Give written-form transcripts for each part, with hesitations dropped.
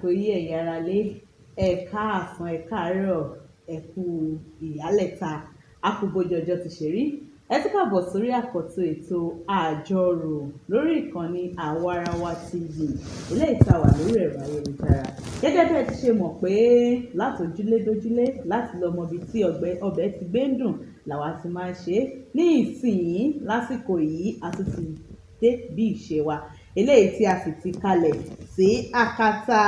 Àsìkò yìí, ẹ̀yin ará lé, ẹ káàsán, ẹ káàárọ̀, ẹ kú ìyálẹ̀ta, a kú bójú ọjọ́ ti ṣe rí. Ẹ tún káàbọ̀ sórí àkọ́tún ètò Àjọrò lórí ìkànnì Àwarawa TV, eléyìí tá a wà lórí ẹ̀rọ ayélujára. Gẹ́gẹ́ bí ẹ ti ṣe mọ̀ pé látòjúlé dójúlé láti lọ mọ ibi tí ọbẹ̀ ti gbé ń dùn làwa ti máa ń ṣe é. Ní ìsìn lásìkò yìí, a tún ti dé bí ìṣe wa, eléyìí tí a sì ti kalẹ̀ sí akátá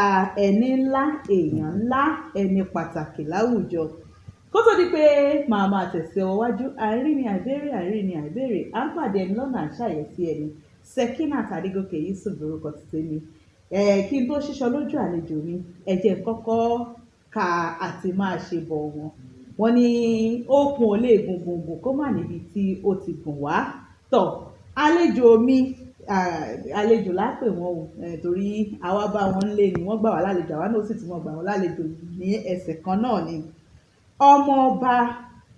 ẹni ńlá, èèyàn ńlá, ẹni pàtàkì láwùjọ. Kó tó di pé màá máa tẹ̀sí ọwọ́ wájú, àìrí ni àìbéèrè, àìrí ni àìbéèrè, à ń pàdé ẹni lọ́nà àṣàyẹ̀sí ẹni. Sekinat Adégòkè Yusuf lórúkọ ti tèmi. Kí n tó ṣíṣọ lójú àlejò mi, ẹ jẹ́ n kọ́kọ́ ka àti máa ṣe bọ̀ wọ́n. Wọ́n ní okùn ò lè gùn gùn gùn kó má níbi tí ó ti gùn wá. Tọ̀, àlejò mi, àlejò la pè wọ́n o, torí àwa bá wọn lé ni, wọ́n gbà wá lálejò, àwa náà sì tún mọ̀ gbà wọ́n lálejò ní ẹsẹ̀ kan náà ni. Ọmọọba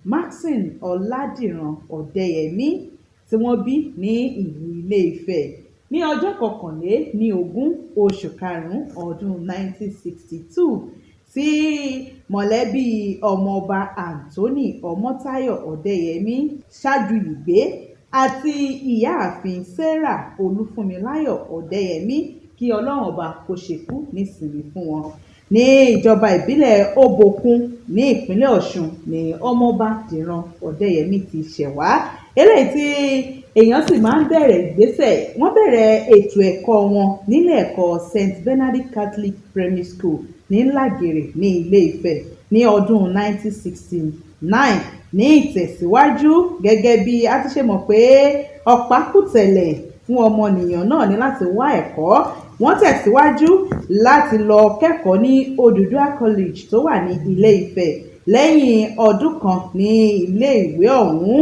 Maxine Ọládìran Ọ̀dẹ́yẹmí tí wọ́n bí ní ìlú Ilé-Ifẹ̀ ní ọjọ́ 21 oṣù karùn-ún ọdún 1962, tí mọ̀lẹ́bí ọmọọba Anthony Ọmọ́táyọ̀ Ọ̀dẹ́yẹmí Ṣájuyìgbé àti ìyáàfin Sarah Olúfúnmiláyọ̀ Ọ̀dẹ́yẹmí, kí Ọlọ́run ọba kó ṣekú nísinmi fún wọn. Ní ìjọba ìbílẹ̀ Òbòkun ní ìpínlẹ̀ Ọ̀ṣun ni ọmọọba Dìran Ọ̀dẹ́yẹmí ti ṣẹ̀ wá. Eléyìí tí èèyàn sì máa ń bẹ̀rẹ̀ ìgbésẹ̀, wọ́n bẹ̀rẹ̀ ètò ẹ̀kọ́ wọn nílé ẹ̀kọ́ St Benedict Catholic Primary School ní Làgèrè ní Ilé-Ifẹ̀ ní ọdún 1969. Ní ìtẹ̀síwájú, gẹ́gẹ́ bí a ti ṣe mọ̀ pé ọ̀pákùtẹ̀lẹ̀ fún ọmọnìyàn náà ní láti wá ẹ̀kọ́, wọ́n tẹ̀síwájú láti lọ kẹ́kọ̀ọ́ ní Odùduwà College tó wà ní Ilé-Ifẹ̀. Lẹ́yìn ọdún kan ní ilé-ìwé ọ̀hún,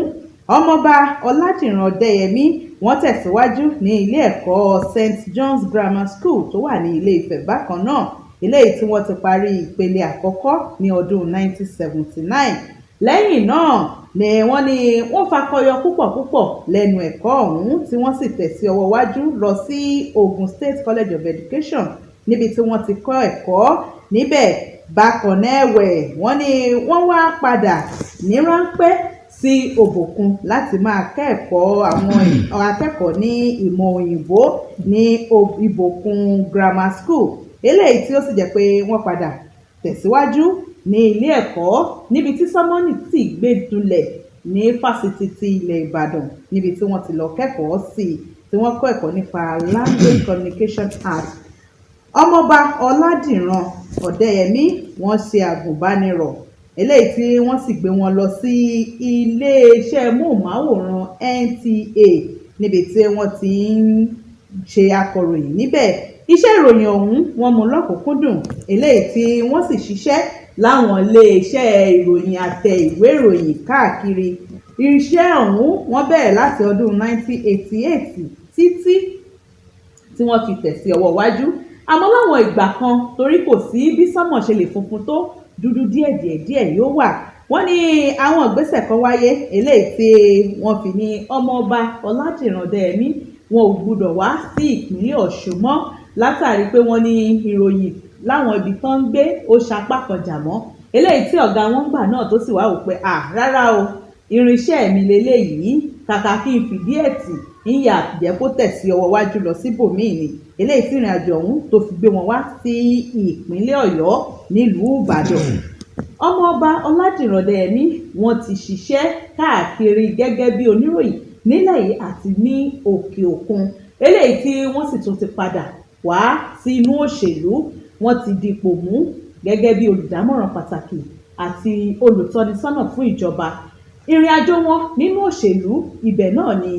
ọmọọba Ọládìran Ọ̀dẹ́yẹmí wọ́n tẹ̀síwájú ní ilé ẹ̀kọ́ St John's Grammar School tó wà ní Ilé-Ifẹ̀ bákan náà, eléyìí tí wọ́n ti parí ìpele àkọ́kọ́ ní ọdún 1979. Lẹ́yìn náà ni wọ́n ní wọ́n fakọyọ púpọ̀ púpọ̀ lẹ́nu ẹ̀kọ́ ọ̀hún, tí wọ́n sì tẹ̀ sí ọwọ́ wájú lọ sí Ogun State College of Education, níbi tí wọ́n ti kọ́ ẹ̀kọ́ níbẹ̀. Bákan náà ẹ̀wẹ̀, wọ́n ní wọ́n wá padà ní ráńpẹ́ sí Òbòkun láti máa kẹ́kọ̀ọ́ àwọn akẹ́kọ̀ọ́ ní ìmọ̀ òyìnbó ní Ìbòkun Grammar School, eléyìí tí ó sì jẹ́ pé wọ́n padà tẹ̀síwájú ní ilé ẹ̀kọ́ níbi tí sọ́mọ́nì sì gbé dulẹ̀ ní fásitì ti ilẹ̀ Ìbàdàn, níbi tí wọ́n ti lọ kẹ́kọ̀ọ́ sí i, tí wọ́n kọ́ ẹ̀kọ́ nípa Language Communication Arts. Ọmọọba Ọládìran Ọ̀dẹ́yẹmí wọ́n ṣe àgùnbánirọ̀, eléyìí tí wọ́n sì gbé wọn lọ sí iléeṣẹ́ móhùnmáwòrán NTA, níbi tí wọ́n ti ń ṣe akọ̀ròyìn níbẹ̀. Iṣẹ́ ìròyìn ọ̀hún wọ́n mú lọ́kùnkúndùn, eléyìí tí wọ́n sì ṣiṣẹ́ láwọn iléeṣẹ́ ìròyìn àtẹ ìwé ìròyìn káàkiri. Iṣẹ́ ọ̀hún wọ́n bẹ̀rẹ̀ láti ọdún 1988 títí tí wọ́n fi tẹ̀ sí ọwọ́ iwájú. Àmọ́ láwọn ìgbà kan, torí kò sí bí sánmọ̀ ṣe lè funfun tó, dúdú díẹ̀ díẹ̀ díẹ̀ yóò wà, wọ́n ní àwọn ìgbésẹ̀ kan wáyé eléyìí tí wọ́n fi ní ọmọọba Ọládìran Ọ̀dẹ́yẹmí wọn ò gbúdọ̀ wá sí ìpínlẹ̀ Ọ̀ṣun mọ́, látàrí pé wọ́n ní ìròyìn láwọn ibi tán ń gbé ó ṣapá kan jà mọ́. Eléyìí tí ọ̀gá wọn gbà náà tó sì wá wò pé à rárá o, irinṣẹ́ mi leléyìí, kàkà kí n fìdí ẹ̀ tì ń yà jẹ́ kó tẹ̀ sí ọwọ́ iwájú lọ síbòmíì ni. Eléyìí tí ìrìn àjò ọ̀hún tó fi gbé wọn wá sí ìpínlẹ̀ Ọ̀yọ́ nílùú Ìbàdàn. Ọmọọba Ọládìran Ọ̀dẹ́yẹmí wọ́n ti ṣiṣẹ́ káàkiri gẹ́gẹ́ bí oníròyìn nílẹ̀ yìí àti ní òkè òkun, eléyìí tí wọ́n sì tún ti padà wá sí inú òṣèlú. Wọ́n ti dipò mú gẹ́gẹ́ bí olùdámọ̀ràn pàtàkì àti olùtọ́nisọ́nà fún ìjọba. Ìrìn àjò wọn nínú òṣèlú, ibẹ̀ náà ni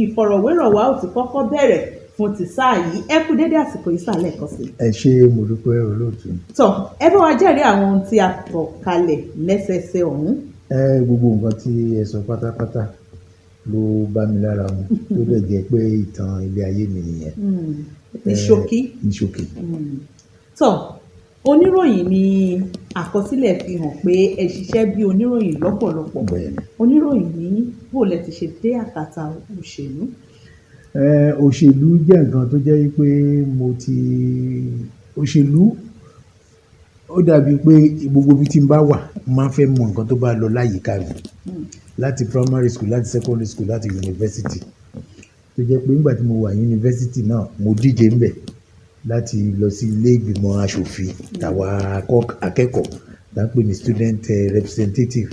ìfọ̀rọ̀wérọ̀ wa ó ti kọ́kọ́ bẹ̀rẹ̀ fún ti sáà yìí. Ẹ kú dédé àsìkò yìí sáà lẹ́ẹ̀kan sí. Ẹ ṣé, mo dúpẹ́, olóòtú. Tọ́, ẹ bá wa jẹ́rìí àwọn ohun tí a kọ kalẹ̀ lẹ́sẹẹsẹ ọ̀hún. Ẹ gbogbo nǹkan tí ẹ sọ pátápátá ló bá mi lára mu, tó dẹ̀ jẹ́ pé ìtàn ilé ayé mi nìyẹn. Ní ṣókí. Ní ṣókí. Tọ́, oníròyìn ni àkọsílẹ̀ fi hàn pé ẹ ṣiṣẹ́ bí oníròyìn lọ́pọ̀lọpọ̀. Bẹ́ẹ̀ni. Oníròyìn ní bó lẹ ti ṣe dé àkàtà òṣèlú? Òṣèlú jẹ́ nǹkan tó jẹ́ pé mo ti òṣèlú Ó dàbí pé gbogbo ibi tí n bá wà, mo máa ń fẹ́ mọ nǹkan tó bá lọ láyìíká mi. Láti primary school, láti secondary school, láti university. Tó jẹ́ pé nígbà tí mo wà university náà, mo díje ńbẹ̀ láti lọ sí ilé ìgbìmọ̀ aṣòfin tàwa akẹ́kọ̀ọ́ tá ń pè ní student representative.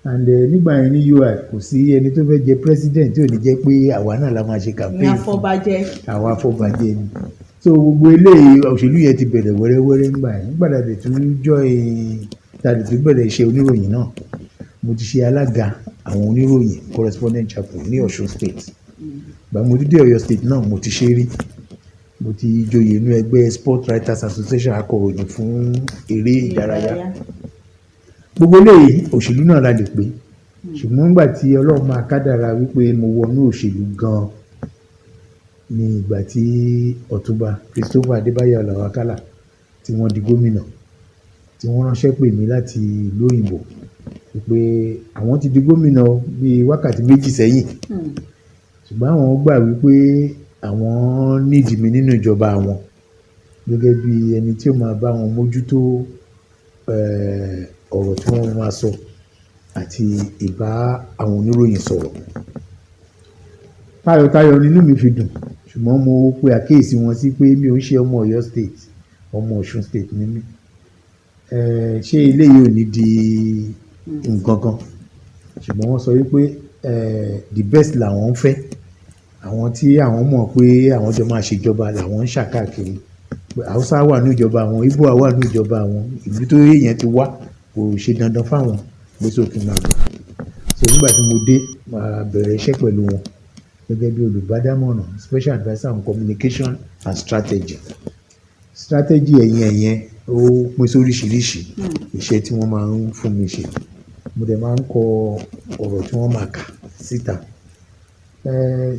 And nígbà yẹn ní UI, kò sí ẹni tó fẹ́ jẹ president tí ò ní jẹ́ pé àwa náà la máa ṣe Ní campaign fún. Afọbajẹ. Àwa afọbajẹ ni. So gbogbo eléyìí, òṣèlú yẹn ti bẹ̀rẹ̀ wẹ́rẹ́wẹ́rẹ́ nígbà yẹn. Nígbà tá a dẹ̀ tún join, tá a dẹ̀ tún bẹ̀rẹ̀ iṣẹ́ oníròyìn náà, mo ti ṣe alága àwọn oníròyìn correspondent chapel ní Ọ̀ṣun State. Ìgbà mo tún dé Ọ̀yọ́ State náà, mo ti ṣe rí. Mo ti joyè inú ẹgbẹ́ Sport Writers Association, akọ̀ròyìn fún eré ìdárayá. Gbogbo eléyìí, òṣèlú náà la lè pè. Ṣùgbọ́n nígbà tí Ọlọ́run máa kádàrá wípé mo wọnú òṣèlú gan ní ìgbà tí Ọ̀túnba Christopher Adébáyọ̀ Àlàó Akálà tí wọ́n di gómìnà, tí wọ́n ránṣẹ́ pè mí láti ìlú òyìnbó wípé àwọn ti di gómìnà bí wákàtí 2 sẹ́yìn. Ṣùgbọ́n àwọn gbà wípé àwọn need mi nínú ìjọba àwọn gẹ́gẹ́ bí ẹni tí ó máa bá wọn mójútó ọ̀rọ̀ tí wọ́n máa sọ àti ìbá àwọn oníròyìn sọ̀rọ̀. Tayọ̀tayọ̀ nínú mi fi dùn, ṣùgbọ́n mo pe àkíyèsí wọn sí pé mi ò ń ṣe ọmọ Ọ̀yọ́ State, ọmọ Ọ̀ṣun State ni mí. Ṣé eléyìí ò ní di nǹkan kan? Ṣùgbọ́n wọ́n sọ wípé the best làwọn ń fẹ́. Àwọn tí àwọn mọ̀ pé àwọn jọ máa ṣe ìjọba làwọn ń ṣàkàkiri. Pé Hausa wà ní ìjọba àwọn, Igbo wà ní ìjọba àwọn, ìlú tó yẹn ti wá kò ṣe dandan fún àwọn pé so kí n máa bọ̀. So nígbà tí mo dé, màá bẹ̀rẹ̀ iṣẹ́ pẹ̀lú wọn gẹ́gẹ́ bí olùbádámọ̀ràn, special adviser on communication and strategy. Strategy ẹ̀yìn ẹ̀yẹn ó pín sóríṣiríṣi iṣẹ́ tí wọ́n máa ń fún mi ṣe. Mo dẹ̀ máa ń kọ ọ̀rọ̀ tí wọ́n máa kà síta.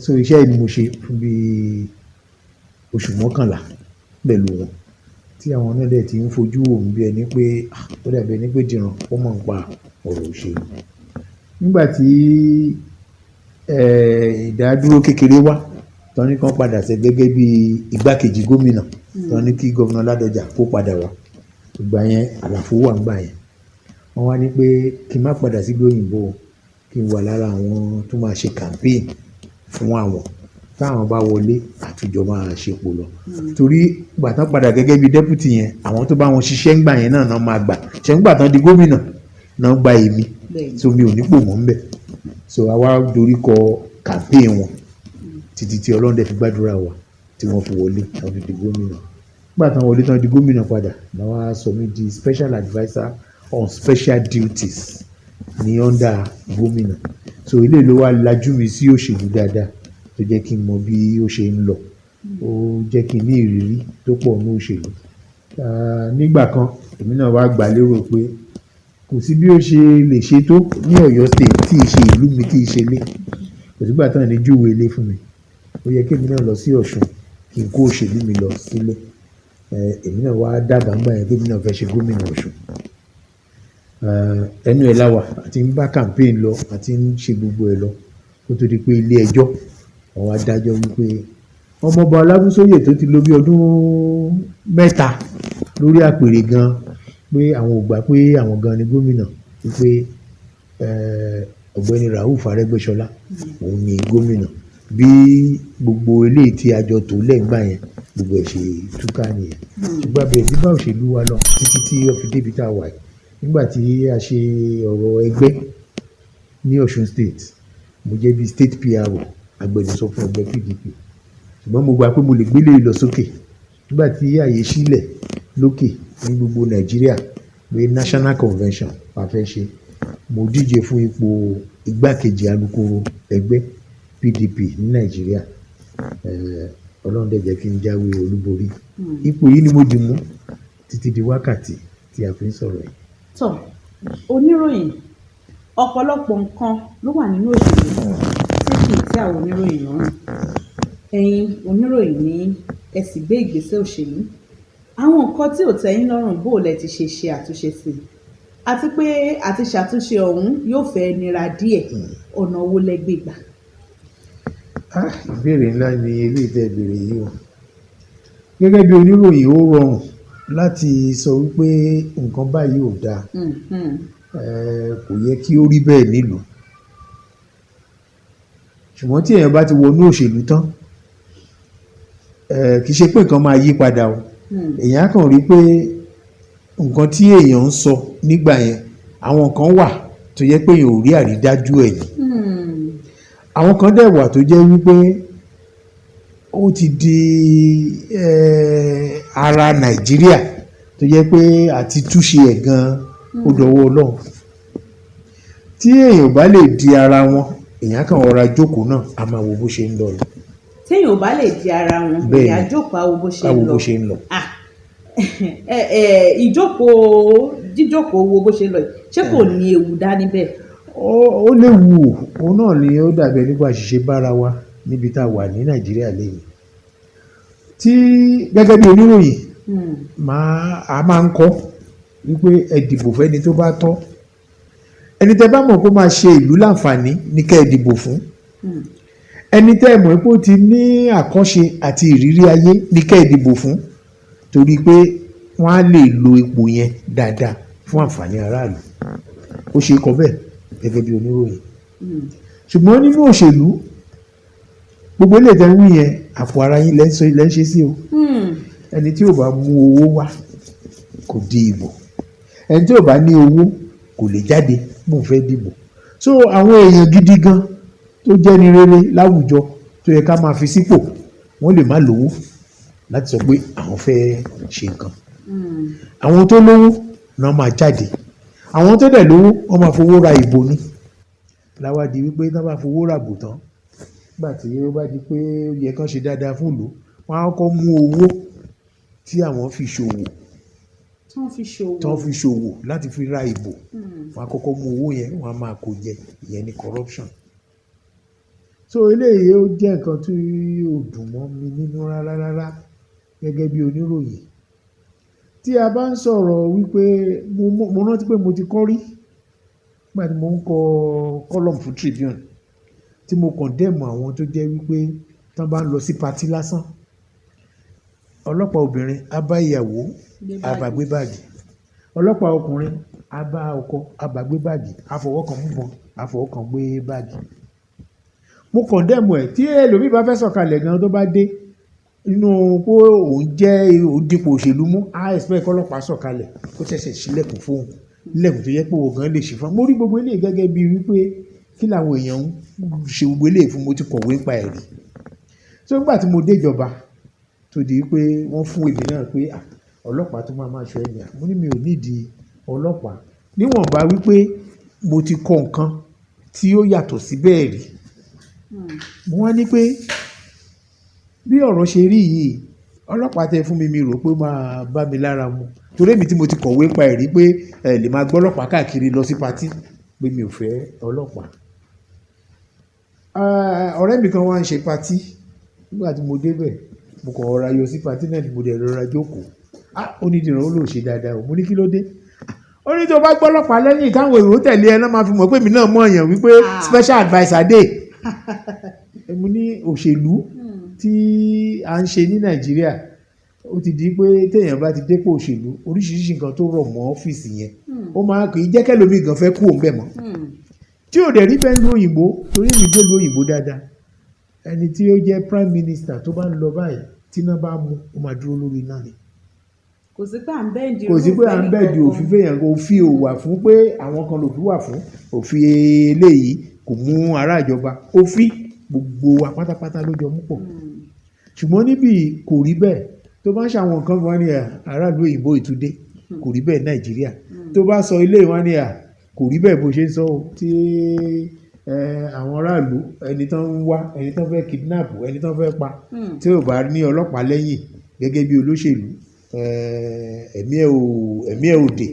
So iṣẹ́ yìí ni mo ṣe fún bí oṣù 11 pẹ̀lú wọn, tí àwọn náà dẹ̀ ti ń fojú wò mí bí ẹni pé, ah, ó dàbí ẹni pé Dìran ó mọ̀ nípa ọ̀rọ̀ òṣèlú. Nígbà tí ìdádúró kékeré wá, tán ní kí wọ́n padà ṣe gẹ́gẹ́ bí igbákejì gómìnà, tán ní kí Governor Ládọjà kó padà wá. Ìgbà yẹn àlàfo wà nígbà yẹn. Wọ́n wá ní pé kí n má padà sí ìlú òyìnbó, kí n wà lára àwọn tó máa ṣe campaign fún àwọn. Tí àwọn bá wọlé, àtijọ́ máa ṣepò lọ. Torí ìgbà tán padà gẹ́gẹ́ bí deputy yẹn, àwọn tó bá wọn ṣiṣẹ́ nígbà yẹn náà náà máa gbà. Ṣé nígbà tán di gómìnà náà gba èmi. So mi ò ní pò mọ́ ńbẹ̀. So àwa dorí kọ campaign wọn títí tí Ọlọ́run dẹ̀ fi gbàdúrà wa tí wọ́n fi wọlé, wọ́n fi di gómìnà. Nígbà tán wọlé tán di gómìnà padà, náà wá sọ mí di special adviser on special duties ní under gómìnà. So eléyìí ló wá lajú mi sí òṣèlú dáadáa, tó jẹ́ kí n mọ bí ó ṣe ń lọ. Ó jẹ́ kí n ní ìrírí tó pọ̀ nínú òṣèlú. Nígbà kan, èmi náà wá gbà lérò pé kò sí bí ó ṣe lè ṣe tó ní Ọ̀yọ́ State tí ì ṣe ìlú mi, tí ì ṣe ilé. Kò sí ìgbà tí wọ́n ní júwe ilé fún mi. Ó yẹ kí èmi náà lọ sí Ọ̀ṣun kí n kó òṣèlú mi lọ sílé. Èmi náà wá dàbàá nígbà yẹn pé èmi náà fẹ́ ṣe gómìnà Ọ̀ṣun. Ẹnu ẹ̀ láwà àti ń bá campaign lọ àti ń ṣe gbogbo ẹ̀ lọ kó tó di pé ilé ẹjọ́ wọ́n wá dájọ́ wípé ọmọọba Ọlábúsóyè tó ti lò bí ọdún 3 lórí àpèrè gan pé àwọn ò gbà pé àwọn gan ni gómìnà, wípé Ọ̀gbẹ́ni Rauf Arẹ́gbẹ́ṣọlá òun ni gómìnà. Bí gbogbo eléyìí tí a jọ tò lẹ́gbàá yẹn, gbogbo ẹ̀ ṣe túká nìyẹn. Ṣùgbọ́n a bẹ̀rẹ̀ sí bá òṣèlú wa lọ títí tí ó fi dé ibi tí a wà yìí. Nígbà tí a ṣe ọ̀rọ̀ ẹgbẹ́ ní Ọ̀ṣun State, mo jẹ́ bí state PRO, agbẹnusọ fún ẹgbẹ́ PDP. Ṣùgbọ́n mo gbà pé mo lè gbé eléyìí lọ sókè. Nígbà tí ààyè sílẹ̀ lókè ní gbogbo Nàìjíríà pé National Convention a fẹ́ ṣe, mo díje fún ipò igbákejì alukoro ẹgbẹ́ PDP ní Nàìjíríà. Ọlọ́run dẹ̀ jẹ́ kí n jáwé olúborí. Ipò yìí ni mo dì mú títí di wákàtí tí a fi ń sọ̀rọ̀ yìí. Tọ́, oníròyìn, ọ̀pọ̀lọpọ̀ nǹkan ló wà nínú òṣèlú tí kì í tẹ́ àwọn oníròyìn lọ́rùn. Ẹ̀yin oníròyìn ní ẹ sì gbé ìgbésẹ̀ òṣèlú. Àwọn nǹkan tí ò tẹ́ yín lọ́rùn, bó lẹ ti ṣe ṣe àtúnṣe sí i, àti pé àti ṣàtúnṣe ọ̀hún yóò fẹ́ nira díẹ̀, ọ̀nà wo lẹ gbé gbà? Ah, ìbéèrè ńlá ni eléyìí tẹ́ béèrè yìí o. Gẹ́gẹ́ bí oníròyìn, ó rọrùn Láti sọ wípé nǹkan báyìí ò dáa, kò yẹ kí ó rí bẹ́ẹ̀ nílùú. Ṣùgbọ́n tí èèyàn bá ti wọnú òṣèlú tán, kì í ṣe pé nǹkan máa yí padà o. Èèyàn á kàn rí pé nǹkan tí èèyàn ń sọ nígbà yẹn, àwọn kan wà tó yẹ pé èèyàn ò rí àrídájú ẹ̀ ni. Àwọn kan dẹ̀ wà tó jẹ́ wípé ó ti di ara Nàìjíríà tó jẹ́ pé àti túnṣe ẹ̀ gan-an ó dọwọ́ Ọlọ́run. Tí èèyàn ò bá lè di ara wọn, èèyàn á kàn rọra jókòó náà, a máa wo bó ṣe ń lọ ni. Téèyàn ò bá lè di ara wọn, èèyàn á jókòó, á wo bó ṣe á ń wo lọ. Bó ṣe ń lọ. Ah, ẹ ẹ ìjókòó, jíjókòó wo bó ṣe ń lọ yìí, ṣé kò ní ewu dání bẹ́ẹ̀? Ó léwu o. Òun náà ni ó dàbí ẹni pé àṣìṣe bára wa níbi tá a wà ní Nàìjíríà lẹ́yìn. Tí gẹ́gẹ́ bí oníròyìn, a máa ń kọ́ wípé ẹ dìbò fẹ́ni tó bá tọ́. Ẹni tẹ́ bá mọ̀ kó máa ṣe ìlú láǹfààní ní kẹ́ ẹ dìbò fún. Ẹni tẹ́ ẹ mọ̀ pé ó ti ní àkọ́ṣe àti ìrírí ayé ní kẹ́ ẹ dìbò fún, torí pé wọ́n á lè lo ipò yẹn dáadáa fún àǹfààní aráàlú. Ó ṣe é kọ bẹ́ẹ̀ gẹ́gẹ́ bí oníròyìn. Ṣùgbọ́n nínú òṣèlú, gbogbo ilé ìtẹ́ ń wí yẹn, àpò ara yín lẹ́ ń ṣe sí o. Ẹni tí ò bá mú owó wá kò di ìbò. Ẹni tí ò bá ní owó kò lè jáde bóun fẹ́ dìbò. So àwọn èèyàn gidi gan tó jẹ́ ní rere láwùjọ tó yẹ ká máa fi sípò, wọ́n lè má lówó láti sọ pé àwọn fẹ́ ṣe nǹkan. Àwọn tó lówó náà máa jáde. Àwọn tó dẹ̀ lówó, wọ́n máa fowó ra ìbò ni. Láwá di wípé tí wọ́n bá fowó ra ìbò tán, nígbà tí ó bá di pé ó yẹ kí wọ́n ṣe dáadáa fún ìlú, wọ́n á kọ́kọ́ mú owó tí àwọn fi ṣòwò, Tí wọ́n fi ṣòwò. tí wọ́n fi ṣòwò láti fi ra ìbò. Wọ́n á kọ́kọ́ mú owó yẹn, wọ́n á máa kó jẹ. Ìyẹn ni corruption. So eléyìí ó jẹ́ nǹkan tí ò dùn mọ́ mi nínú rárá rárá gẹ́gẹ́ bí oníròyìn. Tí a bá ń sọ̀rọ̀ wípé mo rántí pé mo ti kọ́ rí nígbà tí mò ń kọ column fún Tribune, tí mo condemn àwọn tó jẹ́ wípé tí wọ́n bá ń lọ sí party lásán, ọlọ́pàá obìnrin á bá ìyàwó, á bá gbé báàgì. Ọlọ́pàá ọkùnrin á bá ọkọ, á bá gbé báàgì, á fọwọ́ kan mú ìbọn, á fọwọ́ kan gbé báàgì. Mo condemn ẹ̀. Tí ẹlòmíì bá fẹ́ sọ̀kalẹ̀ gan tó bá dé nínú pé òun jẹ́ òun dípò òṣèlú mú, á expect kí ọlọ́pàá sọ̀kalẹ̀ kó ṣẹ̀ṣẹ̀ ṣílẹ̀kùn fún òun. Ilẹ̀kùn tó jẹ́ pé òun gan lè ṣí fún un. Mo rí gbogbo eléyìí gẹ́gẹ́ bí wípé kí làwọn èèyàn ń ṣe gbogbo eléyìí fún, mo ti kọ̀wé nípa ẹ̀ rí. So nígbà tí mo dé ìjọba tó di wípé wọ́n fún èmi náà pé à, ọlọ́pàá tó máa máa ṣọ́ ẹni à. Mo ní mi ò need ọlọ́pàá. Níwọ̀nba wípé mo ti kọ nǹkan tí ó yàtọ̀ sí bẹ́ẹ̀ rí. Mo wá ní pé bí ọ̀rọ̀ ṣe rí yìí, ọlọ́pàá tẹ fún mi, mi rò pé ó máa bá mi lára mu. Torí èmi tí mo ti kọ̀wé nípa ẹ̀ rí pé ẹ lè máa gbé ọlọ́pàá káàkiri lọ sí party, pé mi ò fẹ́ ọlọ́pàá. Ọ̀rẹ́ mi kan wá ń ṣe party. Nígbà tí mo dé bẹ̀, mo kàn rọra yọ sí party náà ni mo dẹ̀ rọra jókòó. Ah! Ó ní Dìran, ó lò ṣe dáadáa o. Mo ní kí ló dé? Ó ní tó bá gbé ọlọ́pàá lẹ́yìn táwọn èrò tẹ̀lé ẹ náà máa fi mọ̀ pé èmi náà mọ̀ èèyàn wípé special adviser dé. Mo ní òṣèlú tí à ń ṣe ní Nàìjíríà, ó ti di pé tí èèyàn bá ti dé ipò òṣèlú, oríṣiríṣi nǹkan tó rọ̀ mọ́ ọ́fíìsì yẹn, ó máa kì í jẹ́ kí ẹlòmíì gan fẹ́ kúrò ńbẹ̀ mọ́. Tí ò dẹ̀ rí bẹ́ẹ̀ ní òyìnbó, torí èmi gbé ìlú òyìnbó dáadáa. Ẹni tí ó jẹ́ prime minister tó bá ń lọ báyìí, tí iná bá mú, ó máa dúró lórí iná ni. Kò sí pé à ń bend. Kò sí pé à ń bend òfin fẹ́yàn. Òfin ò wà fún pé àwọn kan lòfin wà fún. Òfin eléyìí kò mú ará ìjọba. Òfin gbogbo wa pátápátá ló jọ mú pọ̀. Ṣùgbọ́n níbí kò rí bẹ́ẹ̀. Tó bá ń ṣe àwọn nǹkan kan ní aráàlú òyìnbó ìtúndé, kò rí bẹ́ẹ̀ ní Nàìjíríà. Tó bá sọ ilé wọn ní à, kò rí bẹ́ẹ̀ bó ṣe ń sọ o. Tí àwọn aráàlú, ẹni tó ń wá, ẹni tó ń fẹ́ kidnap, ẹni tó ń fẹ́ pa, tí ò bá ní ọlọ́pàá lẹ́yìn gẹ́gẹ́ bí olóṣèlú, ẹ̀mí ẹ̀ ò dé.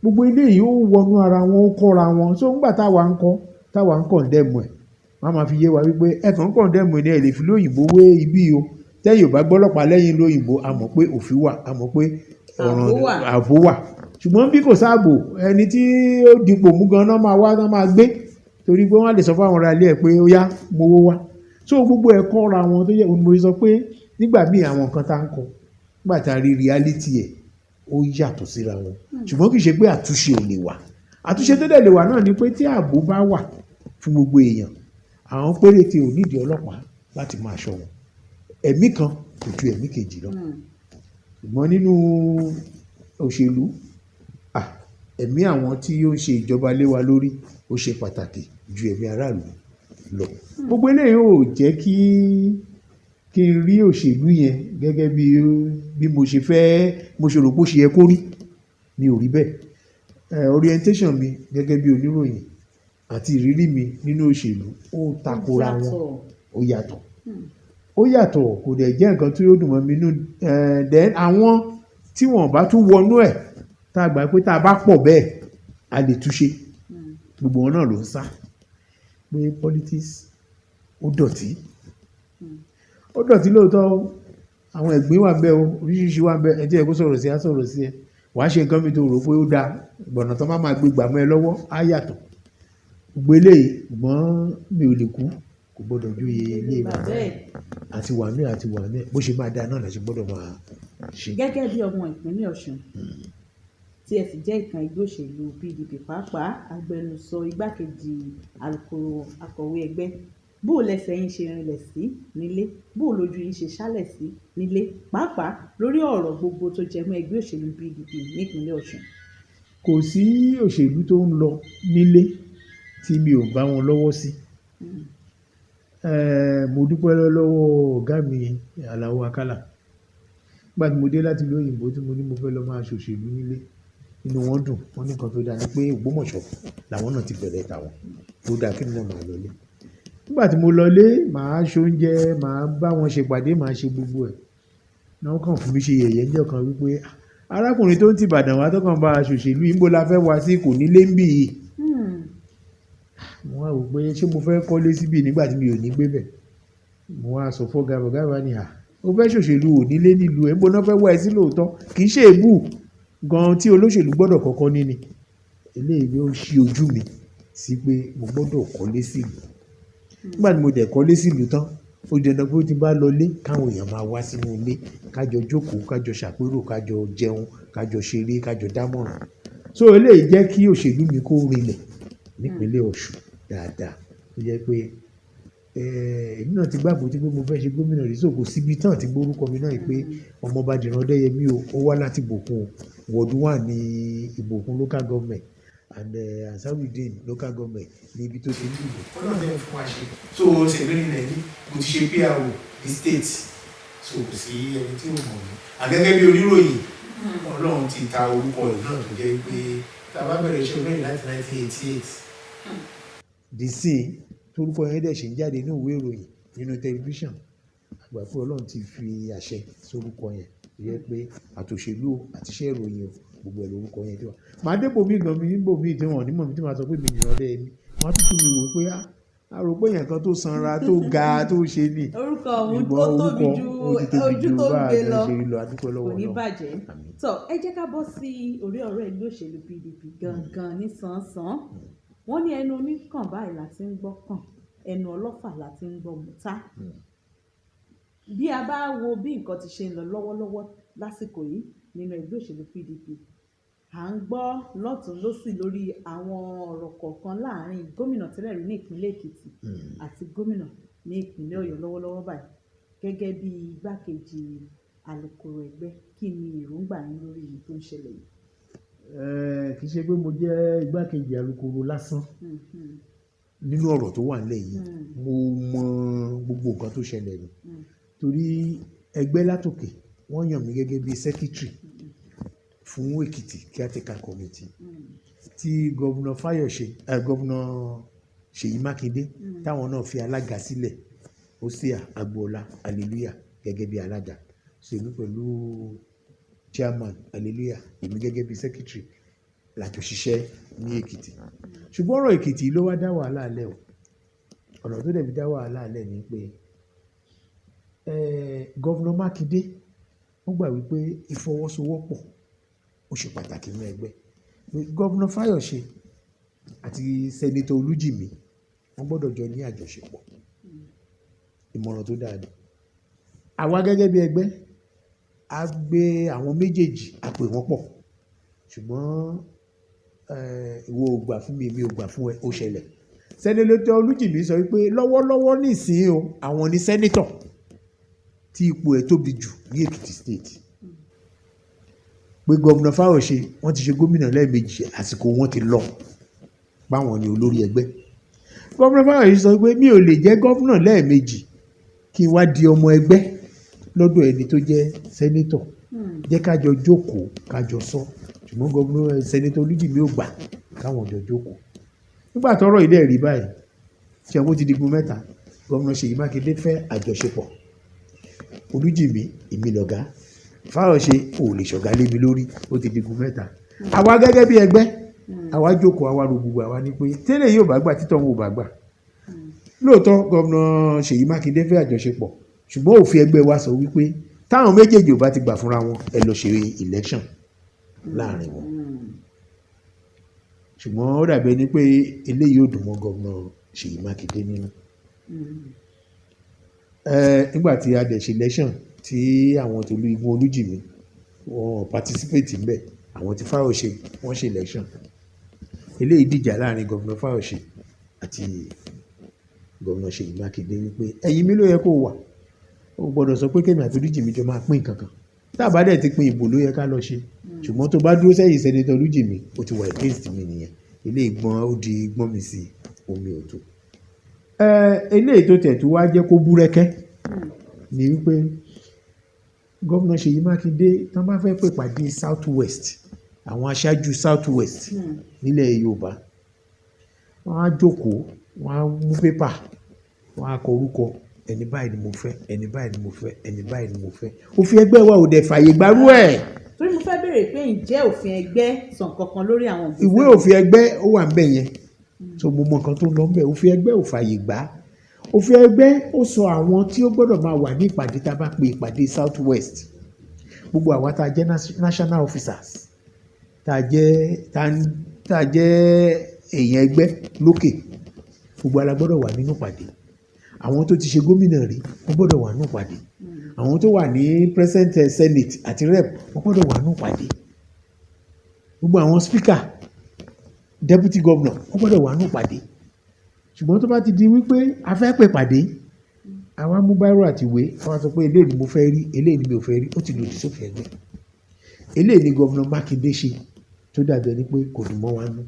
Gbogbo eléyìí ó wọnú ara wọn, ó kọ́ra wọn. So nígbà táwa ń kọ́, táwa ń condemn ẹ̀, wọ́n á máa fi yé wa wípé ẹ kàn ń condemn ẹ̀ ní ẹ lè fi lóyìnbó wé ibí o. Tẹ́yìn ò bá gbé ọlọ́pàá lẹ́yìn lóyìnbó, a mọ̀ pé òfin wà, a mọ̀ pé ọ̀ràn Ààbò wà. Ààbò wà. Ṣùgbọ́n bí kò sáàbò, ẹni tí ó dipò mú gan náà máa wá, náà máa gbé. Torí pé wọ́n á lè sọ fún àwọn ará ilé ẹ pé ó yá, mú owó wá. So gbogbo ẹ̀ kọ́ra wọn tó jẹ́, òun ni mo ṣe sọ pé nígbà míì àwọn nǹkan tá ń kọ, nígbà tí a rí reality ẹ̀, Ó yàtọ̀ síra wọn, ṣùgbọ́n kì í ṣe pé àtúnṣe ò lè wà. Àtúnṣe tó dẹ̀ lè wà náà ni pé tí ààbò bá wà fún gbogbo èèyàn, àwọn péréte ò nídìí ọlọ́pàá láti máa ṣọ́ wọn. Ẹ̀mí kan kò ju ẹ̀mí kejì lọ. Ṣùgbọ́n nínú òṣèlú, ẹ̀mí àwọn tí ó ń ṣe ìjọba lé wa lórí ó ṣe pàtàkì ju ẹ̀mí aráàlú lọ. Gbogbo eléyìí ò jẹ́ kí n rí òṣèlú yẹn gẹ́gẹ́ bí mo ṣe fẹ́, mo ṣe rò pé ó ṣe yẹ kó rí. Mi ò rí bẹ́ẹ̀. Orientation mi gẹ́gẹ́ bí oníròyìn àti ìrírí mi nínú òṣèlú ó takora wọn. Ó yàtọ̀. Ó yàtọ̀, kò dẹ̀ jẹ́ nǹkan tí ó dùn mọ́ mi nínú. Then àwọn tí wọ́n bá tún wọnú ẹ̀, tá a gbà pé tá a bá pọ̀ bẹ́ẹ̀, a lè túṣe. Gbogbo wọn náà ló ń sá pé politics ó dọ̀tí. Ó dọ̀tí lóòótọ́ o. Àwọn ẹ̀gbin wà ńbẹ̀ o, oríṣiríṣi wà ńbẹ̀. Ẹni tí ó yẹ kó sọ̀rọ̀ sí á sọ̀rọ̀ sí ẹ. Wà á ṣe nǹkan mi tó rò pé ó da, ọ̀nà tó máa gbé gbà mọ́ ẹ lọ́wọ́ á yàtọ̀. Gbogbo eléyìí, ṣùgbọ́n mi ò lè kú, kò gbọdọ̀ joyè ilé bàbá ẹ̀. Àti wà nú ẹ̀, àti wà nú ẹ̀. Bó ṣe máa da náà la ṣe gbọdọ̀ máa ṣe. Gẹ́gẹ́ bí ọmọ ìpínlẹ̀ Ọ̀ṣun tí ẹ sì jẹ́ ìkan ẹgbẹ́ òṣèlú PDP, pàápàá agbẹnusọ igbákejì alukoro akọ̀wé ẹgbẹ́, bó lẹsẹ̀ yín ṣe rinlẹ̀ sí nílé, bó lójú yín ṣe ṣálẹ̀ sí nílé, pàápàá lórí ọ̀rọ̀ gbogbo tó jẹ mọ́ ẹgbẹ́ òṣèlú PDP nípínlẹ̀ Ọ̀ṣun? Kò sí òṣèlú tó ń lọ nílé tí mi ò bá wọn lọ́wọ́ sí. Mo dúpẹ́ lọ́wọ́ ọ̀gá mi Alao Akala. Nígbà tí mo dé láti ìlú òyìnbó tí mo ní mo fẹ́ lọ máa ṣòṣèlú nílé, inú wọn dùn. Wọ́n ní nǹkan tó dáa ni pé Ògbómọ̀ṣọ́ làwọn náà ti bẹ̀rẹ̀ tàwọn. Tó dáa kí èmi náà máa lọlé. Nígbà tí mo lọlé, màá ṣoúnjẹ, màá bá wọn ṣe ìpàdé, màá ṣe gbogbo ẹ̀. Ní wọ́n kàn fún mi ṣe yẹ̀yẹ́ ní ọ̀kan wípé arákùnrin tó ń ti Ìbàdàn wá tó kàn bá ṣòṣèlú, níbo la fẹ́ wá sí, kò nílé ń bí yìí. Mo wá wò pé ṣé mo fẹ́ kọ́lé síbí nígbà tí mi ò ní gbé bẹ̀. Mo wá sọ fún ọ̀gá, ọ̀gá wa ní, "À, o fẹ́ ṣòṣèlú ò nílé nílùú ẹ, níbo náà fẹ́ wá ẹ sí lóòótọ́?" Kì í ṣe èébú gan tí olóṣèlú gbọdọ̀ kọ́kọ́ ní ni. Eléyìí ló ṣí ojú mi sí pé mo gbọdọ̀ kọ́lé sí ìlú. Nígbà tí mo dẹ̀ kọ́lé sí ìlú tán, ó di dandan pé tí n bá lọlé, káwọn èèyàn máa wá sínú ilé, ká jọ jókòó, ká jọ ṣàpérò, ká jọ jẹun, ká jọ ṣeré, ká jọ dámọ̀ràn. So eléyìí jẹ́ kí òṣèlú mi kó rinlẹ̀ nípínlẹ̀ Ọ̀ṣun dáadáa. Ó jẹ́ pé, èmi náà ti gbàgbọ́ tí pé mo fẹ́ ṣe gómìnà rí, so kò síbi tán tí gbórúkọ mi náà pé Ọmọọba Dìran Ọdẹ́yẹmí o, ó wá láti Ìbòkun o. Ward 1 ní Ìbòkun local government and Ansarudeen local government ní ibi tó ti ń dìbò. Ọlọ́run dẹ̀ fún wa ṣe. So tèmi nílẹ̀ ní mo ti ṣe PRO ní state, so kò sí ẹni tí ò mọ̀ mí. Àgẹ́gẹ́ bí oníròyìn, Ọlọ́run ti ta orúkọ rẹ̀ náà tó jẹ́ pé tá a bá bẹ̀rẹ̀ iṣẹ́ oníròyìn láti 1988 Di sí torúkọ yẹn dẹ̀ ṣe ń jáde ní ìwé ìròyìn, nínú tẹlifíṣàn, àgbà pé Ọlọ́run ti fi àṣẹ sórúkọ yẹn tó jẹ́ pé àtòṣèlú àti iṣẹ́ ìròyìn o, gbogbo ẹ̀ lórúkọ yẹn tí wà. Màá dé bòmí gan mi níbò mí tí wọ́n ò ní mọ̀ mí tí màá sọ pé mi Dìran Ọdẹ́yẹmí. Wọ́n á tún tún mi wò pé a rò pé èèyàn kan tó sanra, tó ga, tó ṣe ni. Orúkọ òun Ṣùgbọ́n ó tóbi orúkọ ju ó ti tóbi ojú ju tó ń bá a gbé ṣe lọ. rí lọ. A dúpẹ́ Kò lọ́wọ́ ní Ọlọ́run. bàjẹ́. Àmín. Tó ẹ jẹ́ ká bọ́ sí orí ọ̀rọ̀ ẹgbẹ́ òṣèlú PDP gangan ní sàn-án. Wọ́n ní ẹnu oníkàn báyìí la ti ń gbọ́ kàn, ẹnu ọlọ́fà la ti ń gbọ́ mùtá. Bí a bá wo bí nǹkan ti ṣe ń lọ lọ́wọ́lọ́wọ́ lásìkò yìí nínú ẹgbẹ́ òṣèlú PDP, à ń gbọ́ lọ́tùn lósì lórí àwọn ọ̀rọ̀ kọ̀ọ̀kan láàárín gómìnà tẹ́lẹ̀ rí ní ìpínlẹ̀ Èkìtì àti gómìnà ní ìpínlẹ̀ Ọ̀yọ́ lọ́wọ́lọ́wọ́ báyìí. Gẹ́gẹ́ bí igbákejì alukoro ẹgbẹ́, kí ni èròǹgbà yín lórí èyí tó ń ṣẹlẹ̀ yìí? Kì í ṣe pé mo jẹ́ igbákejì alukoro lásán. Nínú ọ̀rọ̀ tó wà nílẹ̀ yìí, mo mọ gbogbo nǹkan tó ṣẹlẹ̀ ni. Torí ẹgbẹ́ látòkè wọ́n yàn mí gẹ́gẹ́ bí secretary fún Èkìtì caretaker committee tí Governor Fayose, Governor Ṣèyí Mákindé, táwọn náà fi alága sílẹ̀, Hosea Agboola Hallelujah, gẹ́gẹ́ bí alága. So èmi pẹ̀lú chairman Hallelujah, èmi gẹ́gẹ́ bí secretary la jọ ṣiṣẹ́ ní Èkìtì. Ṣùgbọ́n ọ̀rọ̀ Èkìtì ló wá dá wàhálà lẹ̀ o. Ọ̀nà tó dẹ̀ fi dá wàhálà lẹ̀ ni pé, Governor Mákindé wọ́n gbà wípé ìfọwọ́sowọ́pọ̀ ó ṣe pàtàkì nínú ẹgbẹ́. Governor Fayose àti Senator Olújìmí wọ́n gbọdọ̀ jọ ní àjọṣepọ̀. Ìmọ̀ràn tó dáa ni. Àwa gẹ́gẹ́ bí ẹgbẹ́ A gbé àwọn méjèèjì, a pè wọ́n pọ̀, ṣùgbọ́n ìwọ ò gbà fún mi, èmi ò gbà fún ẹ, ó ṣẹlẹ̀. Senator Olújìmí sọ wípé lọ́wọ́lọ́wọ́ nísìnyí o, àwọn ní senator tí ipò ẹ̀ tóbi jù ní Èkìtì State, pé Governor Fáyọ̀ṣe, wọ́n ti ṣe gómìnà lẹ́ẹ̀mejì, àsìkò wọn ti lọ, báwọn ni olórí ẹgbẹ́. Governor Fáyọ̀ṣe sọ pé mi ò lè jẹ́ governor lẹ́ẹ̀mejì kí n wá di ọmọ ẹgbẹ́ lọ́dọ̀ ẹni tó jẹ́ senator. Jẹ́ ká jọ jókòó, ká jọ sọ. Ṣùgbọ́n Governor Senator Olújìmí ò gbà káwọn jọ jókòó. Nígbà tọ́rọ̀ ilé rí báyìí, ṣe wọ́n ti digun mẹ́ta. Governor Ṣèyí Mákindé fẹ́ àjọṣepọ̀, Olújìmí, èmi lọ̀gá, Fáyọ̀ṣe ò lè ṣọ̀gá lé mi lórí. Ó ti digun mẹ́ta. Àwa gẹ́gẹ́ bí ẹgbẹ́, àwa jókòó, àwa ro gbogbo, àwa ní pé tẹ́lẹ̀ yóò bá gbà, títọ́ wọn ò bá gbà. Lóòótọ́, Governor Ṣèyí Mákindé fẹ́ àjọṣepọ̀, ṣùgbọ́n òfin ẹgbẹ́ wa sọ wípé táwọn méjèèjì ò bá ti gbà fúnra wọn, ẹ lọ ṣe election láàrin wọn. Ṣùgbọ́n ó dàbí ẹni pé eléyìí ò dùn mọ́ Governor Ṣèyí Mákindé nínú. Nígbà tí a dẹ̀ ṣe election, tí àwọn tòlú igun Olújìmí wọn participate ńbẹ̀, àwọn tí Fáyọ̀ṣe wọ́n ṣe election. Eléyìí dìjà láàrin Governor Fáyọ̀ṣe àti Governor Ṣèyí Mákindé wípé ẹ̀yìn mi ló yẹ kó wà, ó gbọ́dọ̀ sọ pé kémi àti Olújìmí jọ máa pín nǹkan kan. Tá a bá dẹ̀ ti pín, ìbò ló yẹ ká lọ ṣe, ṣùgbọ́n tó bá dúró sẹ́yìn Senator Olújìmí, ó ti wà against mi nìyẹn. Eléyìí gbọ́n, ó di gbọ́n mi sí omi ò tó. Eléyìí tó tẹ̀ tó wá jẹ́ kó búrẹ́kẹ́ ni wípé Governor Ṣèyí Mákindé, tán bá fẹ́ pè pàdé South West, àwọn aṣáájú South West nílẹ̀ Yorùbá, wọ́n á jókòó, wọ́n á mú pépà, wọ́n á kọ orúkọ, ẹni báyìí ni mo fẹ́, ẹni báyìí ni mo fẹ́, ẹni báyìí ni mo fẹ́. Òfin ẹgbẹ́ wa ò dẹ̀ fààyè gbarú ẹ̀. Torí mo fẹ́ béèrè pé ǹjẹ́ òfin ẹgbẹ́ sọ nǹkan kan lórí àwọn ìgbésẹ̀? Ìwé òfin ẹgbẹ́ ó wà ńbẹ̀ yẹn, so mo mọ nǹkan tó ń lọ ńbẹ̀. Òfin ẹgbẹ́ ò fààyè gbà. Òfin ẹgbẹ́ ó sọ àwọn tí ó gbọ́dọ̀ máa wà ní ìpàdé tá a bá pe ìpàdé South West. Gbogbo àwa tá a jẹ́ national officers, tá a jẹ́ èèyàn ẹgbẹ́ lókè, gbogbo wa la gbọ́dọ̀ wà nínú ìpàdé. Àwọn tó ti ṣe gómìnà rí, wọ́n gbọ́dọ̀ wà nínú ìpàdé. Àwọn tó wà ní present senate àti rep, wọ́n gbọ́dọ̀ wà nínú ìpàdé. Gbogbo àwọn speaker, deputy governor, wọ́n gbọ́dọ̀ wà nínú ìpàdé. Ṣùgbọ́n tó bá ti di wípé a fẹ́ pè pàdé, àwa mú bírò àti ìwé, àwa sọ pé eléyìí ni mo fẹ́ rí, eléyìí ni mi ò fẹ́ rí, ó ti lòdì sófin ẹgbẹ́. Eléyìí ni Governor Mákindé ṣe tó dàbí ẹni pé kò dùn mọ́ wa nú.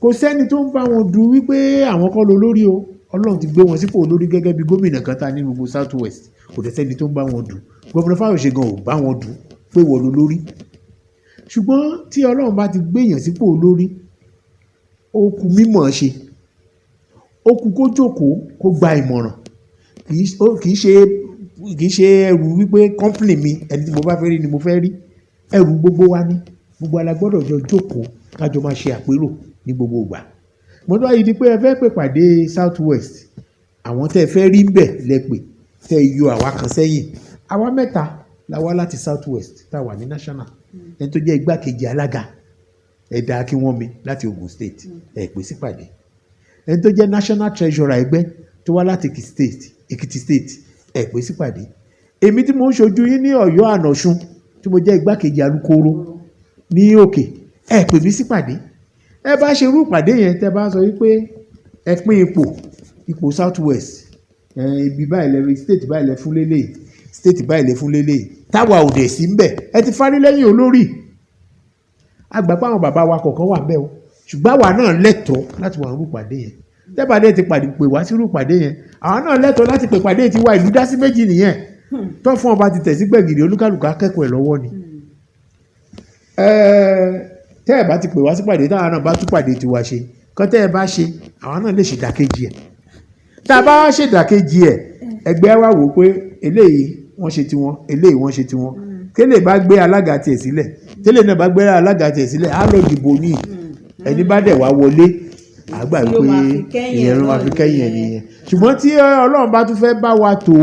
Kò sẹ́ni tó ń bá wọn du wípé àwọn kọ́ ló lórí o. Ọlọ́run ti gbé wọn sípò olórí gẹ́gẹ́ bí gómìnà kan ta ní gbogbo South West. Kò dẹ̀ sẹ́ni tó ń bá wọn du. Governor Fáyọ̀ṣe gan ò bá wọn du pé wọ́n ló lórí. Ṣùgbọ́n tí Ọlọ́run bá ti gbé èèyàn sípò olórí, ó kù mímọ̀ ṣe, ó kù kó jókòó, kó gba ìmọ̀ràn. Kì í ṣe ẹrù wípé company mi, ẹni tí mo bá fẹ́ rí ni mo fẹ́ rí. Ẹrù gbogbo wa ní, gbogbo wa la gbọ́dọ̀ jọ jókòó, ká jọ máa ṣe àpérò ní gbogbo ìgbà. Mo tó wá yìí di pé ẹ fẹ́ pè pàdé South West, àwọn tẹ́ ẹ fẹ́ rí ń bẹ̀ lẹ pè, tẹ́ ẹ yọ àwa kan sẹ́yìn. Àwa mẹ́ta la wá láti South West tá a wà ní national. Ẹni tó jẹ́ igbákejì alága, Ẹ̀dá Akínwọ́nmi láti Ogun State, ẹ pè sípàdé. Ẹni tó jẹ́ national treasurer ẹgbẹ́ tó wá láti Èkìtì State, ẹ pè sípàdé. Èmi tí mo ń ṣojú yín ní Ọ̀yọ́ ànàṣun, tí mo jẹ́ igbákejì alukoro ní òkè, ẹ pè mí sípàdé. Ẹ bá ṣe irú ìpàdé yẹn, tẹ́ bá sọ wípé ẹ pín ipò South West, ibi báyìí lẹ, state báyìí lẹ fún lélẹ̀, state báyìí lẹ fún lélẹ̀, táwa ò dẹ̀ sí ńbẹ̀, ẹ ti fárí lẹ́yìn olórí. A gbà pé àwọn bàbá wa kọ̀ọ̀kan wà ńbẹ̀ o, ṣùgbọ́n àwa náà lẹ́tọ̀ọ́ láti wà nírú ìpàdé yẹn. Tẹ́bàdé ti pàdé pè wá sírú ìpàdé yẹn, àwọn náà lẹ́tọ̀ọ́ láti pè pàdé tiwa. Ìlú dá sí méjì nìyẹn. Tó fún ọba ti tẹ̀ sí gbẹ̀gìrì, olúkálùkù akẹ́kọ̀ọ́ ẹ̀ lọ́wọ́ ni. Tẹ́ ẹ̀ bá ti pè wá sí pàdé, táwa náà bá tún pàdé tiwa ṣe kọ́, tẹ́ ẹ bá ṣe, àwa náà lè ṣèdàkejì ẹ̀. Tá a bá wá ṣèdàkejì ẹ̀, ẹgbẹ́ wa wò pé eléyìí wọ́n ṣe tiwọn, eléyìí wọ́n ṣe tiwọn. Kélé bá gbé alága tiẹ̀ sílẹ̀, tẹ́lẹ̀ náà bá gbé alága tiẹ̀ sílẹ̀, á lọ dìbò ní. Ẹni bá dẹ̀ wá wọlé, àgbà Tí ó wípé máa fi kẹ́yìn ìyẹn ló máa fi náà kẹ́yìn ẹ̀ nìyẹn. nìyẹn. Ṣùgbọ́n tí Ọlọ́run bá tún fẹ́ bá wa tó,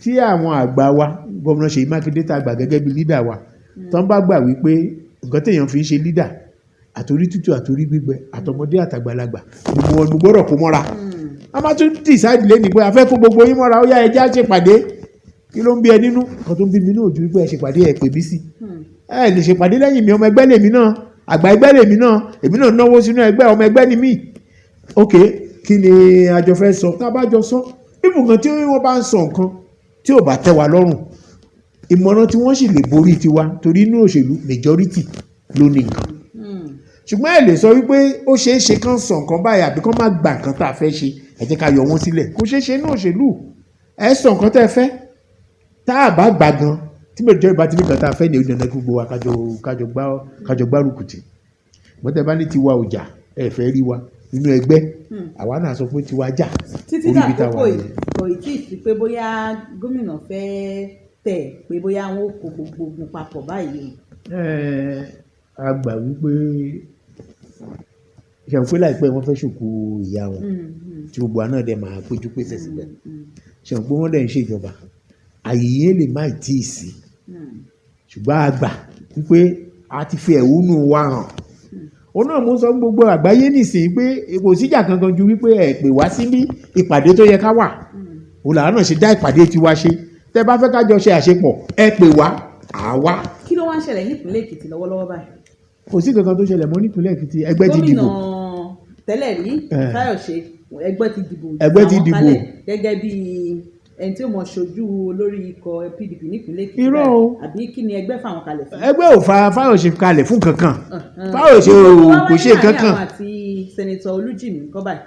tí àwọn àgbà wa, Gómìnà Ṣèyí Mákindé tá a gbà gẹ́gẹ́ bí leader wa, tán bá gbà wípé nǹkan téèyàn fi ń ṣe leader, àtorí tútù, àtorí gbígbẹ, àtọmọdé àtàgbàlagbà, gbogbo wọn ló gbọ́dọ̀ kó mọ́ra. A máa tún decide lẹ́nu pé a fẹ́ kó gbogbo yín mọ́ra, ó yá, ẹ jẹ́ á ṣèpàdé. Kí ló ń bí ẹ nínú? Nǹkan tó ń bí mi náà ojú wípé ẹ ṣèpàdé, ẹ pè mí sí. Ẹ lè ṣèpàdé lẹ́yìn mi. Ọmọ ẹgbẹ́ lèmi náà, àgbà ẹgbẹ́ lèmi náà, èmi náà náwó sínú ẹgbẹ́, ọmọ ẹgbẹ́ ni mí. Ok, kí ni a jọ fẹ́ sọ? Tá a bá jọ sọ ibùkún, tí wọ́n bá ń sọ nǹkan tí ò bá tẹ́ wa lọ́rùn, ìmọ̀ràn tí wọ́n sì lè borí tiwa, torí inú òṣèlú majority ló ní nǹkan. Ṣùgbọ́n ẹ lè sọ wípé ó ṣeé ṣe kán sọ nǹkan báyìí àbí kán má gba nǹkan tá a fẹ́ ṣe, ẹ jẹ́ ká yọ wọ́n sílẹ̀. Kò ṣeé ṣe inú òṣèlú. Ẹ sọ nǹkan tẹ́ ẹ fẹ́, tá a bá gbà gan, tí majority bá ti ní nǹkan tá a fẹ́ ní, ó dandan kí gbogbo wa kájọ gbárùkù tì. Ṣùgbọ́n tẹ́ bá ní tiwa ò jà, ẹ fẹ́ rí wa nínú ẹgbẹ́, àwa náà sọ pé tiwa jà. Títí Orí ibi tá a dàkókò wà yìí, nìyẹn. kò ì tí ì sí pé bóyá gómìnà fẹ́ tẹ̀ pé bóyá wọn ò kó gbogbo ogun papọ̀ báyìí. Ẹ a gbà wípé ṣe pé láìpẹ́ wọ́n fẹ́ ṣòkú ìyá wọn, tí gbogbo wa náà dẹ̀ máa péjú pésẹ̀ síbẹ̀. Ṣe pé wọ́n dẹ̀ ń ṣèjọba, àyè yẹn lè má tí ì sí, ṣùgbọ́n a gbà wípé a ti fi ẹ̀hónú wa hàn. Òun náà mo sọ fún gbogbo àgbáyé nísìnyí pé kò síjà kankan ju wípé ẹ pè wá síbí ìpàdé tó yẹ ká wà. Òun làwọn náà ṣe dá ìpàdé tiwa ṣe. Tẹ́ bá fẹ́ ká jọ ṣe àṣepọ̀, ẹ pè wá, àwa. Kí ló wá ń ṣẹlẹ̀ nípìnlẹ̀ Èkìtì lọ́wọ́lọ́wọ́ báyìí? Kò sí kankan tó ṣẹlẹ̀ mọ́ nípìnlẹ̀ Èkìtì. Ẹgbẹ́ ti dìbò. Gómìnà tẹ́lẹ̀ rí Fáyọ̀ṣe, ẹgbẹ́ ti dìbò Ẹgbẹ́ ti àwọn dìbò. kalẹ̀ gẹ́gẹ́ bí ẹni tí ó mọ̀ ṣojú olórí ikọ̀ PDP nípìnlẹ̀ Èkìtì Irọ́ báyìí. o. Àbí kí ni ẹgbẹ́ fáwọn kalẹ̀ fún? Ẹgbẹ́ ò fa Fáyọ̀ṣe kalẹ̀ fún kankan. Fáyọ̀ṣe Ìbò tó ò wá kò wáyé ṣe láàrin kankan. àwọn àti Senator Olújìmí ńkọ́ báyìí?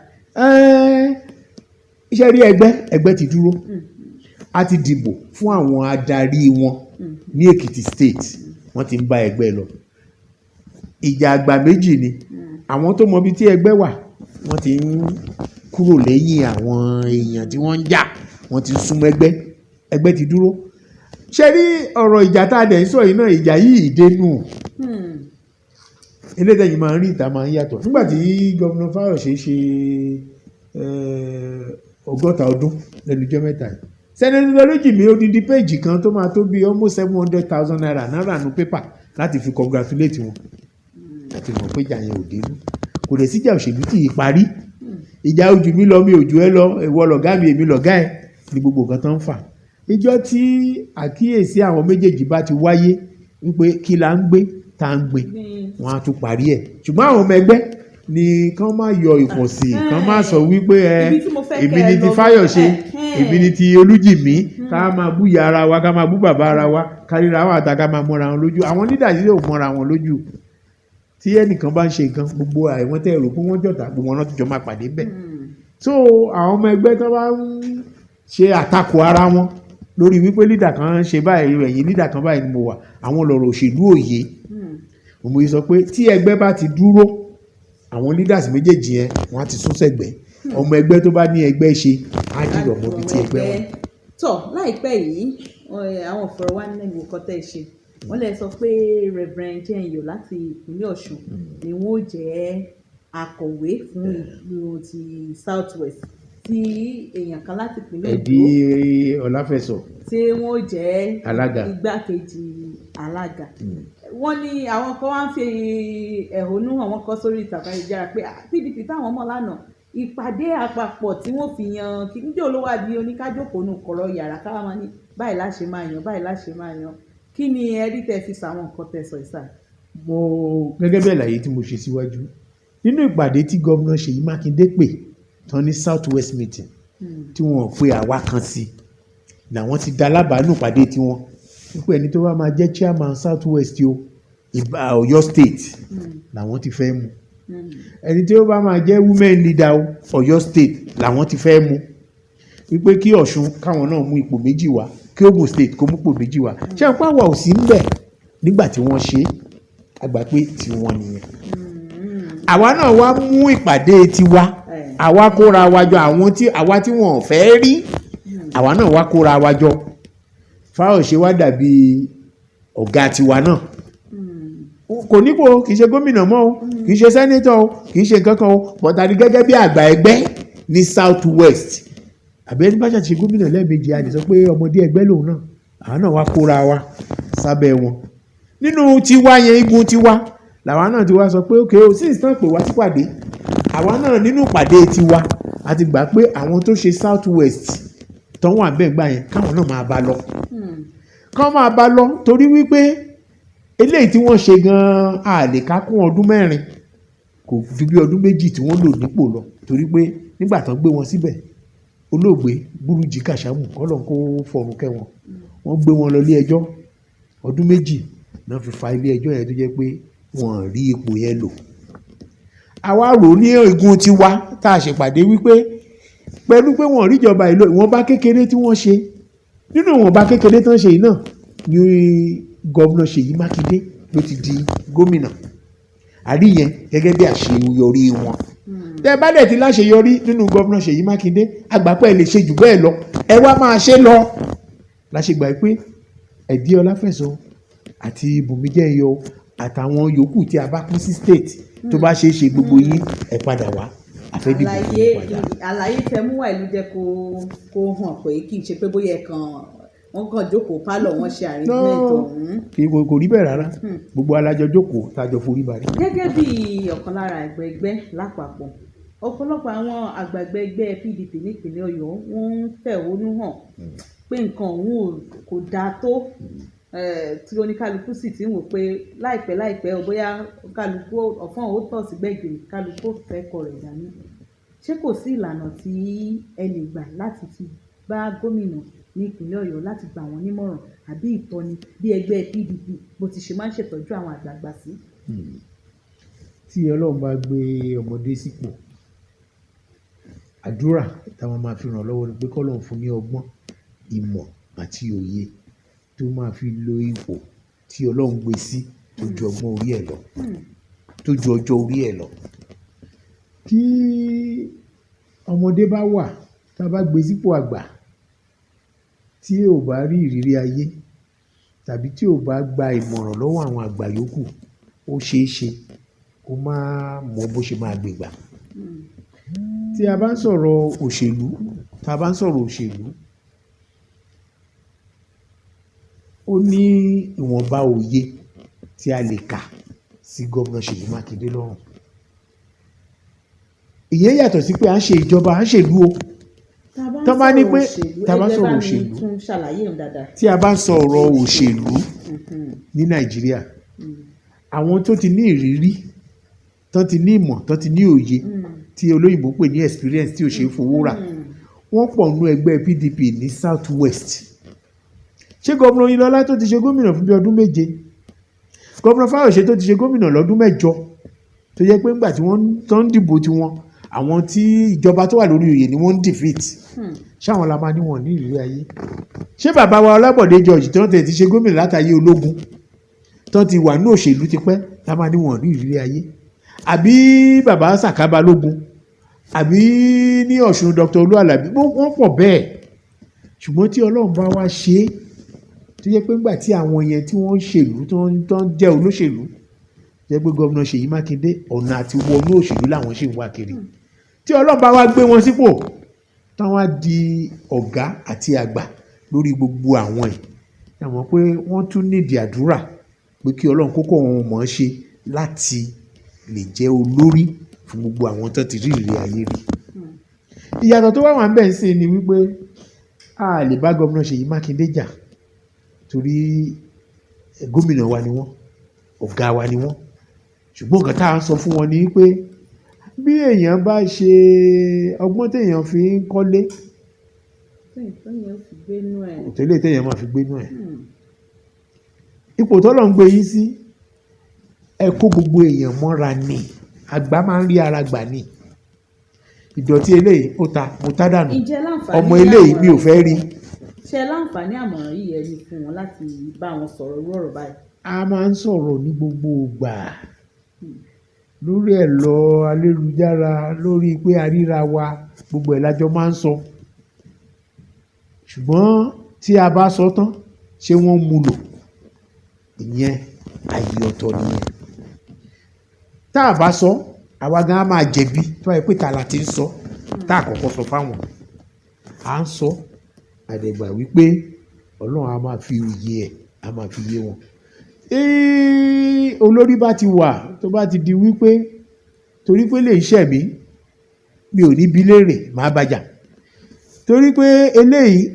Iṣẹ́ rí, ẹgbẹ́ ti dúró. A ti dìbò fún àwọn adarí wọn ní Èkìtì State, wọ́n ti ń bá ẹgbẹ́ lọ. Ìjà àgbà méjì ni. Àwọn tó mọ ibi tí ẹgbẹ́ wà, wọ́n ti ń kúrò lẹ́yìn àwọn èèyàn tí wọ́n ń jà, wọ́n ti ń súnmọ́ ẹgbẹ́. Ẹgbẹ́ ti dúró. Ṣé rí ọ̀rọ̀ ìjà tá a dẹ̀ ń sọ yìí náà, ìjà yìí dénú. Eléyìí tẹ̀yìn máa ń rí ìta máa ń yàtọ̀. Nígbà tí Governor Fáyọ̀ṣe ṣe 60 ọdún lẹ́nu ijọ́ mẹ́ta yìí, Senator Olújìmí, odindi péèjì kan tó máa tó bí almost ₦700,000 náírà nu pépà láti fi congratulate wọn. Láti mọ̀ pé ìjà yẹn ò dénú. Kò dẹ̀ síjà òṣèlú tí ì parí. Ìjà ojú mi lọ, mi ò jù ẹ́ lọ, ìwọ lọ̀gá mi, èmi lọ̀gá ẹ̀ ní gbogbo nǹkan tó ń fà. Ìjọ́ tí àkíyèsí àwọn méjèèjì bá ti wáyé wípé kí la ń gbé tá ń gbé, wọ́n á tún parí ẹ̀. Ṣùgbọ́n àwọn ọmọ ẹgbẹ́ ni kán má yọ ìpọ̀sí, kán má sọ wípé ẹ Ibi tí mo fẹ́ èmi kẹ́ ẹ ni ti lọ Fáyọ̀ṣe, èmi ni ti Olújìmí, ká máa bú ìyá ara wa, ká máa bú bàbá ara wa, ká ríra wa àtà, ká máa mọ́ra wọn lójú. Àwọn leader yìí ò mọ́ra wọn lójú. Tí ẹnìkan bá ń ṣe nǹkan, gbogbo àwọn tẹ́ ẹ rò pé wọ́n jọ̀tá, gbogbo wọn náà ti jọ máa pàdé ńbẹ̀. So àwọn ọmọ ẹgbẹ́ tó bá ń ṣe àtakò ara wọn lórí wípé leader kan ń ṣe báyìí, ẹ̀yìn leader kan báyìí ni mo wà, àwọn lọ̀rọ̀ òṣèlú òye. Mo sọ pé tí ẹgbẹ́ bá ti dúró, àwọn leaders méjèèjì yẹn, wọ́n á ti sún sẹ́gbẹ̀ẹ́. Ọmọ ẹgbẹ́ tó bá ní ẹgbẹ́ ṣe á dìrọ̀ mọ́ ibi tí ẹgbẹ́ wà. Tọ́ láìpẹ́ yìí, àwọn ìfọ̀rọ̀wánilẹ́nuwò kan tẹ́ ẹ ṣe, wọ́n lè sọ pé Reverend Jẹ́nyọ̀ láti ìpínlẹ̀ Ọ̀ṣun ni wọ́n ó jẹ́ akọ̀wé fún ìlú ti South West, tí èèyàn kan láti ìpínlẹ̀ Ẹ̀dí Oǹdó Ọláfẹ̀sọ tí wọ́n ó jẹ́ Alága. igbákejì alága. Wọ́n ní àwọn kan wá ń fi ẹ̀hónú hàn, wọ́n kọ sórí ìtàkùn ayélujára pé, "Ah, PDP táwọn mọ̀ lánàá, ìpàdé àpapọ̀ tí wọ́n fi yan kí níjẹ́ olówó àbí oníkájókòó nù kọ̀rọ̀ yàrá káwá máa ní báyìí láṣẹ máa yan, báyìí láṣẹ máa yan." Kí ni ẹ rí tẹ́ fi sọ àwọn nǹkan tẹ́ sọ ìsà? Mo gẹ́gẹ́ bí àlàyé tí mo ṣe síwájú nínú ìpàdé tí Gómìnà Ṣèyí Mákindé pè tán ní South West meeting, tí wọ́n pe àwa kan sí, làwọn ti dá lábàá nínú ìpàdé tiwọn wípé ẹni tó bá máa jẹ́ chairman South West o, ìbá Ọ̀yọ́ State làwọn ti fẹ́ mú. Ẹni tí ó bá máa jẹ́ women leader o, Ọ̀yọ́ State làwọn ti fẹ́ mú. Wípé kí Ọ̀ṣun káwọn náà mú ipò méjì wá, kí Ogun State kó mú ipò méjì wá. Ṣé àwọn pàwọ̀ ò sí ń bẹ̀ nígbà tí wọ́n ṣe é? A gbà pé tiwọn nìyẹn. Àwa náà wá mú ìpàdé tiwa, àwa kóra wa jọ. Àwọn tí àwa tí wọn ò fẹ́ rí, àwa náà wá kóra wa jọ. Fáyọ̀ṣe wá dàbí ọ̀gá tiwa náà. Kò nípò, kì í ṣe gómìnà mọ́ o, kì í ṣe senator o, kì í ṣe nǹkan kan o, but àní gẹ́gẹ́ bí àgbà ẹgbẹ́ ní South West, àbí ẹni bá ṣàṣe gómìnà lẹ́ẹ̀mejì, a lè sọ pé ọmọdé ẹgbẹ́ lòun náà. Àwọn náà wá kóra wa sábẹ́ wọn nínú tiwa yẹn. Igun tiwa làwa náà ti wá sọ pé ok o, since tán pè wá sípàdé, àwa náà nínú ìpàdé tiwa a ti gbà pé àwọn tó ṣe South West Tán wà bẹ́ẹ̀ gbà yẹn, káwọn náà máa bá lọ, kán máa bá lọ, torí wípé eléyìí tí wọ́n ṣe gan-an, a lè ká kún ọdún 4, kò ju bí ọdún 2 tí wọ́n lò nípò lọ, torí pé nígbà tán gbé wọn síbẹ̀, olóògbé Burújí Kàṣámù, kọ́lọ́n kó fọ̀run kẹ́ wọn, wọ́n gbé wọn lọ ilé ẹjọ́. Ọdún 2 náà fi fa ilé ẹjọ́ yẹn, tó jẹ́ pé wọ́n rí ipò yẹn lò. Àwa rò ní igun tiwa tá a ṣèpàdé wípé pẹ̀lú pé wọ́n rí ìjọba ìlò, ìwọ̀nba kékeré tí wọ́n ṣe, nínú ìwọ̀nba kékeré tán ṣe yìí náà ni Governor Ṣèyí Mákindé ló ti di gómìnà. Àrí yẹn gẹ́gẹ́ bí àṣeyọrí wọn. Tẹ́ bá dẹ̀ ti láṣeyọrí nínú Governor Ṣèyí Mákindé, àgbàpẹ́ lè ṣe jù bẹ́ẹ̀ lọ, ẹ wá máa ṣe lọ. Láṣegbà pé Ẹ̀dí Ọláfẹ̀sọ àti Bùnmi Jẹ́yọ àtàwọn yòókù tí a bá pín sí state, tó bá ṣeé ṣe, gbogbo yín ẹ padà wá, àfẹ́dìbò fún Àlàyé yín padà. Àlàyé tẹ mú wá ìlú jẹ́ kó hàn pé kì í ṣe pé bóyá ẹ kàn wọ́n kàn jókòó pálọ̀, wọ́n ṣe arrangement ọ̀hún. Kì í kò rí bẹ́ẹ̀ rárá. Gbogbo alájọ jókòó tájọ forí balẹ̀. Gẹ́gẹ́ bí ọ̀kan lára ẹgbẹ́ ẹgbẹ́ lápapọ̀, ọ̀pọ̀lọpọ̀ àwọn àgbààgbà ẹgbẹ́ PDP nípìnlẹ̀ Ọ̀yọ́, wọ́n ń fẹ̀hónú hàn pé nǹkan ọ̀hún kò dáa tó, tí oníkálukú sì ti ń wò pé láìpẹ́ láìpẹ́ o, bóyá kálukú ọ̀fọ́n ò tọ̀ sí gbẹ̀gìrì, kálukú ó fẹ́ kọ rẹ̀ dání. Ṣé kò sí ìlànà tí ẹ lè gbà láti fi bá gómìnà ní ìpínlẹ̀ Ọ̀yọ́ láti gbà wọ́n nímọ̀ràn àbí ìtọ́ni bí ẹgbẹ́ PDP bó ti ṣe máa ń ṣètọ́jú àwọn àgbààgbà sí? Tí Ọlọ́run bá gbé ọmọdé sípò, àdúrà táwọn máa fi ràn lọ́wọ́ ni pé kọ́lọ́run fún ní ọgbọ́n, ìmọ̀ àti òye tó máa fi lo ipò tí Ọlọ́run gbé sí, tó ju ọgbọ́n orí ẹ̀ lọ, tó ju ọjọ́ orí ẹ̀ lọ. Tí ọmọdé bá wà, tá a bá gbé sípò àgbà, tí ò bá rí ìrírí ayé tàbí tí ò bá gba ìmọ̀ràn lọ́wọ́ àwọn àgbà yòókù, ó ṣeé ṣe kó má mọ bó ṣe máa gbé gbà. Tí a bá ń sọ̀rọ̀ òṣèlú, tá a bá ń sọ̀rọ̀ òṣèlú, ó ní ìwọ̀nba òye tí a lè kà sí Gómìnà Ṣèyí Mákindé lọ́rùn. Ìyẹn yàtọ̀ sí pé à ń ṣe ìjọba, à ń ṣèlú o. Tá Tán bá ní bá ń pé sọ̀rọ̀ òṣèlú, tá a bá ń ẹ jẹ́ sọ̀rọ̀ bá mi òṣèlú, tún ṣàlàyé òun dáadáa. Tí a bá ń sọ̀rọ̀ òṣèlú ní Nàìjíríà, àwọn tó ti ní ìrírí, tán ti ní ìmọ̀, tán ti ní òye, tí olóyìnbó pè ní experience tí ò ṣe é fowó rà, wọ́n pọ̀ nínú ẹgbẹ́ PDP ní South West. Ṣé Gómìnà Oyinlọ́lá tó ti ṣe gómìnà fún bí ọdún 7, Gómìnà Fáyọ̀ṣe tó ti ṣe gómìnà lọ́dún 8, tó jẹ́ pé ńgbà tí wọ́n tó ń dìbò tiwọn, àwọn tí ìjọba tó wà lórí oyè ni wọ́n ń defeat, ṣáwọn la máa ní wọn ní ìrírí ayé? Ṣé bàbá wa Ọlábọ̀dé George tí wọ́n tẹ̀ ti ṣe gómìnà látàyè ológun, tó ti wà ní òṣèlú tipẹ́, la máa ní wọn ní ìrírí ayé? Àbí bàbá Sàká Balógun, àbí ní Ọ̀ṣun, Dr. Olú Àlàbí, wọ́n pọ̀ bẹ́ẹ̀. Ṣùgbọ́n tí Ọlọ́run bá wá ṣe é, tó jẹ́ pé ńgbà tí àwọn yẹn tí wọ́n ń ṣèlú, tó ń jẹ́ olóṣèlú, jẹ́ pé Gómìnà Ṣèyí Mákindé, ọ̀nà àti wọnú òṣèlú làwọn ṣì ń wá kiri, tí Ọlọ́run bá wá gbé wọn sípò, táwọn á di ọ̀gá àti àgbà lórí gbogbo àwọn ẹ̀, ẹ mọ̀ pé wọ́n tún nídìí àdúrà pé kí Ọlọ́run kó kọ́ wọn mọ̀ ọ́n ṣe láti lè jẹ́ olórí fún gbogbo àwọn tó ti rí ìrírí ayé rí. Ìyàtọ̀ tó wà wà ń bẹ̀ ń sìn ni wípé a lè bá Gómìnà Ṣèyí Mákindé jà, torí gómìnà wa ni wọ́n, ọ̀gá wa ni wọ́n. Ṣùgbọ́n nǹkan tá à ń sọ fún wọn ni wípé bí èèyàn bá ṣe ọgbọ́n téèyàn fi ń kọ́lé, Téèyàn fi gbénú ẹ̀. Kò tó lè téèyàn máa fi gbénú ẹ̀. Ipò tọ́lọ́run gbé yín sí, ẹ kó gbogbo èèyàn mọ́ra ni. Àgbà máa ń rí ara gbà ni. Ìdọ̀tí eléyìí ó ta, mo tá dànù. Ǹjẹ́ láǹfààní Ọmọ eléyìí mi ò fẹ́ rí. Ṣé láǹfààní àmọ̀ràn yìí ẹni fún wọn láti bá wọn sọ̀rọ̀ irú ọ̀rọ̀ báyìí? A máa ń sọ̀rọ̀ ní gbogbo ìgbà lórí ẹ̀rọ ayélujára, lórí pé a ríra wa, gbogbo ẹ̀ lájọ máa ń sọ. Ṣùgbọ́n tí a bá sọ tán, ṣé wọ́n mú lò? Ìyẹn ààyè ọ̀tọ̀ nìyẹn. Tá a bá sọ, àwa gan á máa jẹ̀bi tó bá jẹ́ pé ìta la ti ń sọ, tá a kọ́kọ́ sọ fáwọn. À ń sọ, a dẹ̀ gbà wípé Ọlọ́run á máa fi òye ẹ̀, á máa fi yé wọn. Tí olórí bá ti wà, tó bá ti di wípé torí pé lè ṣẹ̀ mí, mi ò ní bi léèrè, màá bá jà. Torí pé eléyìí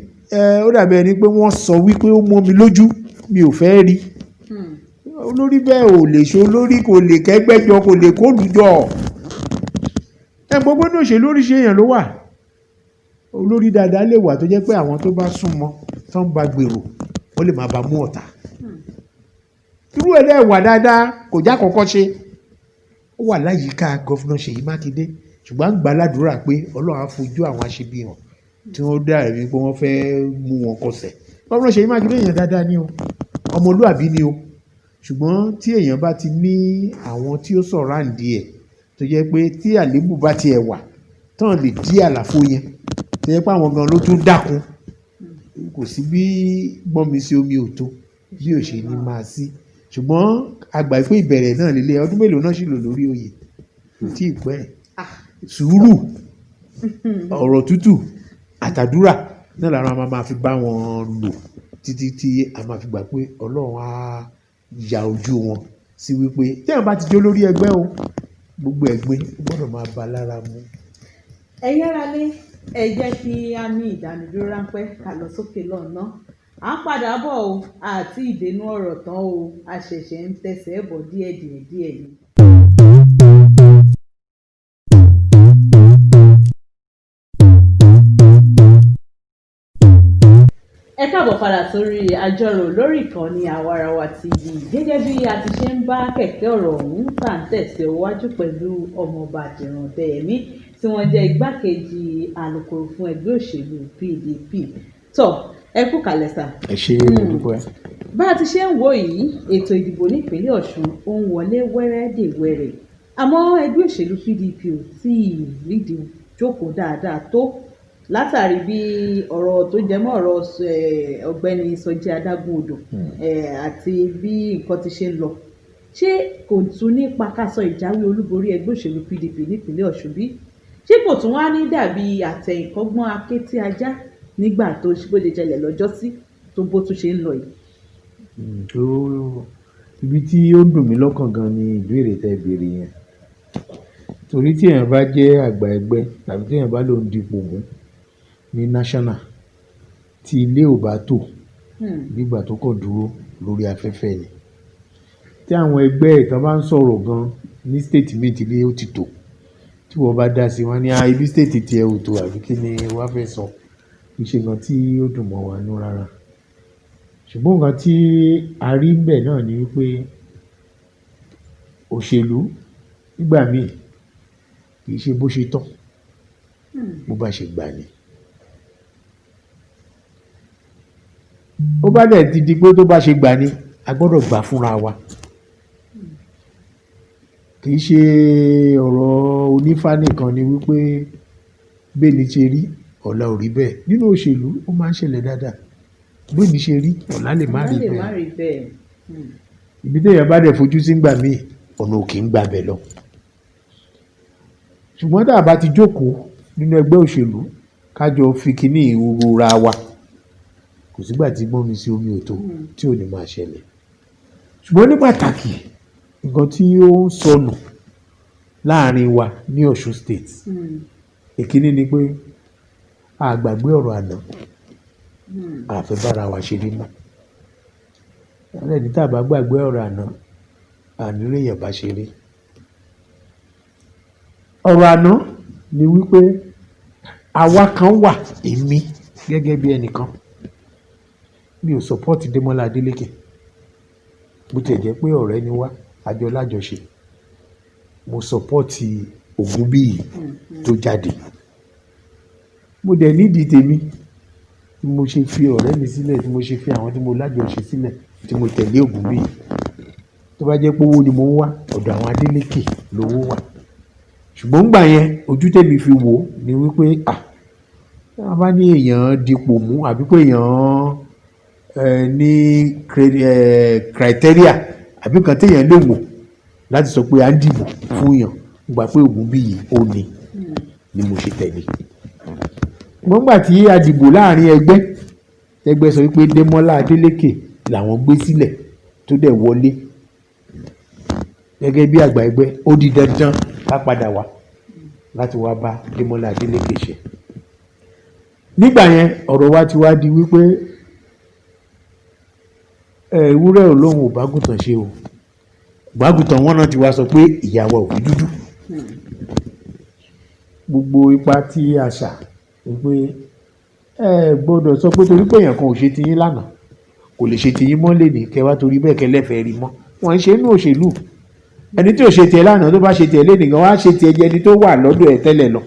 ó dàbí ẹni pé wọ́n sọ wípé ó mọ́ mi lójú, mi ò fẹ́ rí. Olórí bẹ́ẹ̀ ò lè ṣe olórí, kò lè kẹ́gbẹ́jọ, kò lè kólùjọ. Ẹ gbogbo ní òṣèlú oríṣi èèyàn ló wà. Olórí dáadáa lè wà tó jẹ́ pé àwọn tó bá súnmọ́ tó ń ba gbèrò, wọ́n lè máa bá mú ọ̀tá. Irú ẹ̀ dẹ́ wà dáadáa, kò já kọ́kọ́ ṣe. Ó wà láyìíká Governor Ṣèyí Mákindé, ṣùgbọ́n à ń gbà ládùúrà pé Ọlọ́run á fojú àwọn aṣebi hàn tí wọ́n dá ẹ̀mí pé wọ́n fẹ́ mú wọn kọsẹ̀. Governor Ṣèyí Mákindé èèyàn dáadáa ni o, ọmọlúàbí ni o. Ṣùgbọ́n tí èèyàn bá ti ní àwọn tí ó surround ẹ̀ tó jẹ́ pé tí àléébù bá ti ẹ̀ wà, tán lè dí àlàfo yẹn, tó jẹ́ pé àwọn gan ló tún dákun. Kò sí bí gbọ́n mi sí omi ò tó bí ò ṣe ní máa sí. Ṣùgbọ́n a gbà pé ìbẹ̀rẹ̀ náà lélẹ̀, ọdún mélòó náà sì lò lórí oyè, kò tí ì pẹ́. Sùúrù, ọ̀rọ̀ tútù, àtàdúrà náà làwọn máa máa fi bá wọn lò títí tí a máa fi gbà pé Ọlọ́run á ya ojú wọn sí wípé tí èèyàn bá ti jó lórí ẹgbẹ́ o, gbogbo ẹ̀gbin ó gbọ́dọ̀ máa ba lára mu. Ẹ̀yin aráalé, ẹ jẹ́ kí a ní ìdánidúró ráńpẹ́ ká lọ sókè lọ́nà. À ń padà bọ̀ o, àti ìdènà ọ̀rọ̀ tán o, a ṣẹ̀ṣẹ̀ ń tẹsẹ̀ bọ̀ díẹ̀ díẹ̀ díẹ̀ ni. Ẹ káàbọ̀ padà sórí àjọrò lórí ìkànnì Àwarawa TV. Gẹ́gẹ́ bí a ti ṣe ń bá kẹ̀kẹ́ ọ̀rọ̀ ọ̀hún tà ń tẹ̀síwájú pẹ̀lú Ọmọọba Dìran Ọdẹ́yẹmí tí wọ́n jẹ́ igbákejì alukoro fún ẹgbẹ́ òṣèlú PDP. Tọ́ ẹ kú kalẹ̀ sà. Ẹ ṣé, mo dúpẹ́. Bá a ti ṣe ń wò yìí, ètò ìdìbò nípínlẹ̀ Ọ̀ṣun ó ń wọlé wẹ́rẹ́dẹ̀wẹ̀rẹ̀. Àmọ́ ẹgbẹ́ òṣèlú PDP ò tí ì rídìí jókòó dáadáa tó látàrí bí ọ̀rọ̀ tó jẹ mọ́ ọ̀rọ̀ ọ̀gbẹ́ni Sọjí Adágúnodò àti bí nǹkan ti ṣe ń lọ. Ṣé kò tún ní pakasọ ìjáwé olúborí ẹgbẹ́ òṣèlú PDP nípínlẹ̀ Ọ̀ṣun bí? Ṣé kò tún wá ní dàbí àtẹ̀yìnkọ́gbọ́n akétí ajá nígbà tó bó ṣe ṣẹlẹ̀ lọ́jọ́sí tó bó tún ṣe ń lọ yìí? Tó ibi tí ó dùn mí lọ́kàn gan ni ìbéèrè tẹ́ béèrè yẹn. Torí tí èèyàn bá jẹ́ àgbà ẹgbẹ́ tàbí tí èèyàn bá lòún dipò mú ní national, tí ilé ò bá tò, nígbà tó kàn dúró lórí afẹ́fẹ́ ni. Tí àwọn ẹgbẹ́ ìtàn bá ń sọ̀rọ̀ gan ní state míì tí ilé ó ti tò, tí wọ́n bá dá sí wọn ní, "Ah, ibi state tí ẹ ò tò àbí kí ni wọ́n fẹ́ sọ?" Kì í ṣe nǹkan tí ó dùn mọ́ wa nú rárá. Ṣùgbọ́n nǹkan tí a rí níbẹ̀ náà ni wípé òṣèlú nígbà míì kì í ṣe bó ṣe tán, bó bá ṣe gbà ni. Ó bá dẹ̀ ti di pé tó bá ṣe gbà ni, a gbọ́dọ̀ gbà fúnra wa. Kì í ṣe ọ̀rọ̀ onífá nìkan ni wípé bẹ́ẹ̀ ni ṣe rí, ọ̀la ò rí bẹ́ẹ̀. Nínú òṣèlú ó máa ń ṣẹlẹ̀ dáadáa. Bẹ́ẹ̀ ni ṣe rí, ọ̀la lè má rí bẹ́ẹ̀. Ibi tí èèyàn bá dẹ̀ fojú sí ńgbà míì, ọ̀nà ò kì í gba bẹ̀ lọ. Ṣùgbọ́n tí a bá ti jókòó nínú ẹgbẹ́ òṣèlú, ká jọ fi kíní ìrora wa, kò sígbà tí gbọ́n mi sí omi ò tó tí ò ní máa ṣẹlẹ̀. Ṣùgbọ́n ní pàtàkì, nǹkan tí ó ń sọnù láàrin wa ní Ọ̀ṣun State, èkíní ni pé a gbàgbé ọ̀rọ̀ àná, a fẹ́ bára wa ṣeré mọ́. Lẹ́yìn tí a bá gbàgbé ọ̀rọ̀ àná, a ní rí èèyàn bá ṣeré. Ọ̀rọ̀ àná ni wípé àwa kan wà, èmi gẹ́gẹ́ bí ẹnìkan, mi ò support Demola Adeleke. Bó tiẹ̀ jẹ́ pé ọ̀rẹ́ ni wá, àjọ lájọṣe. Mo support Ògúnbíyì tó jáde. Mo dẹ̀ nídìí tèmi tí mo ṣe fi ọ̀rẹ́ mi sílẹ̀, tí mo ṣe fi àwọn tí mo lájọṣe sílẹ̀, tí mo tẹ̀lé Ògúnbíyì. Tó bá jẹ́ pé owó ni mo ń wá, ọ̀dọ̀ àwọn Adeleke lówó wà. Ṣùgbọ́n nígbà yẹn, ojú tèmi fi wò ni wípé, à, tí wọ́n bá ní èèyàn dipò mú àbí pé èèyàn ní criteria àbí nǹkan tí èèyàn lè wò láti sọ pé à ń dìbò fún èèyàn, mo gbà pé Ògúnbíyì ó ní ni mo ṣe tẹ̀lé. Ṣùgbọ́n nígbà tí a dìbò láàrin ẹgbẹ́, ẹgbẹ́ sọ wípé Demola Adeleke làwọn gbé sílẹ̀ tó dẹ̀ wọlé. Gẹ́gẹ́ bí àgbà ẹgbẹ́, ó di dandan ká padà wá láti wá bá Demola Adeleke ṣe. Nígbà yẹn, ọ̀rọ̀ wa ti wá di wípé ewúrẹ́ ò lóun ò bágùntàn ṣe o, bágùntàn wọn náà ti wá sọ pé ìyá wa ò rí dúdú. Gbogbo ipa tí a ṣà wípé ẹ gbọ́dọ̀ sọ pé torí pé èèyàn kan ò ṣe tiyín lánàá, kò lè ṣe tiyín mọ́ lẹ́nìí, kẹ́ wá torí bẹ́ẹ̀ kẹ́ lẹ́fẹ̀ẹ́ rí mọ́. Wọ́n ń ṣe inú òṣèlú. Ẹni tí ò ṣe tiẹ̀ lánàá, tó bá ṣe tiẹ̀ lẹ́nìí gan, wá ṣe tiẹ̀ jẹ́ ẹni tó wà lọ́dọ̀ ẹ̀ tẹ́lẹ̀ lọ.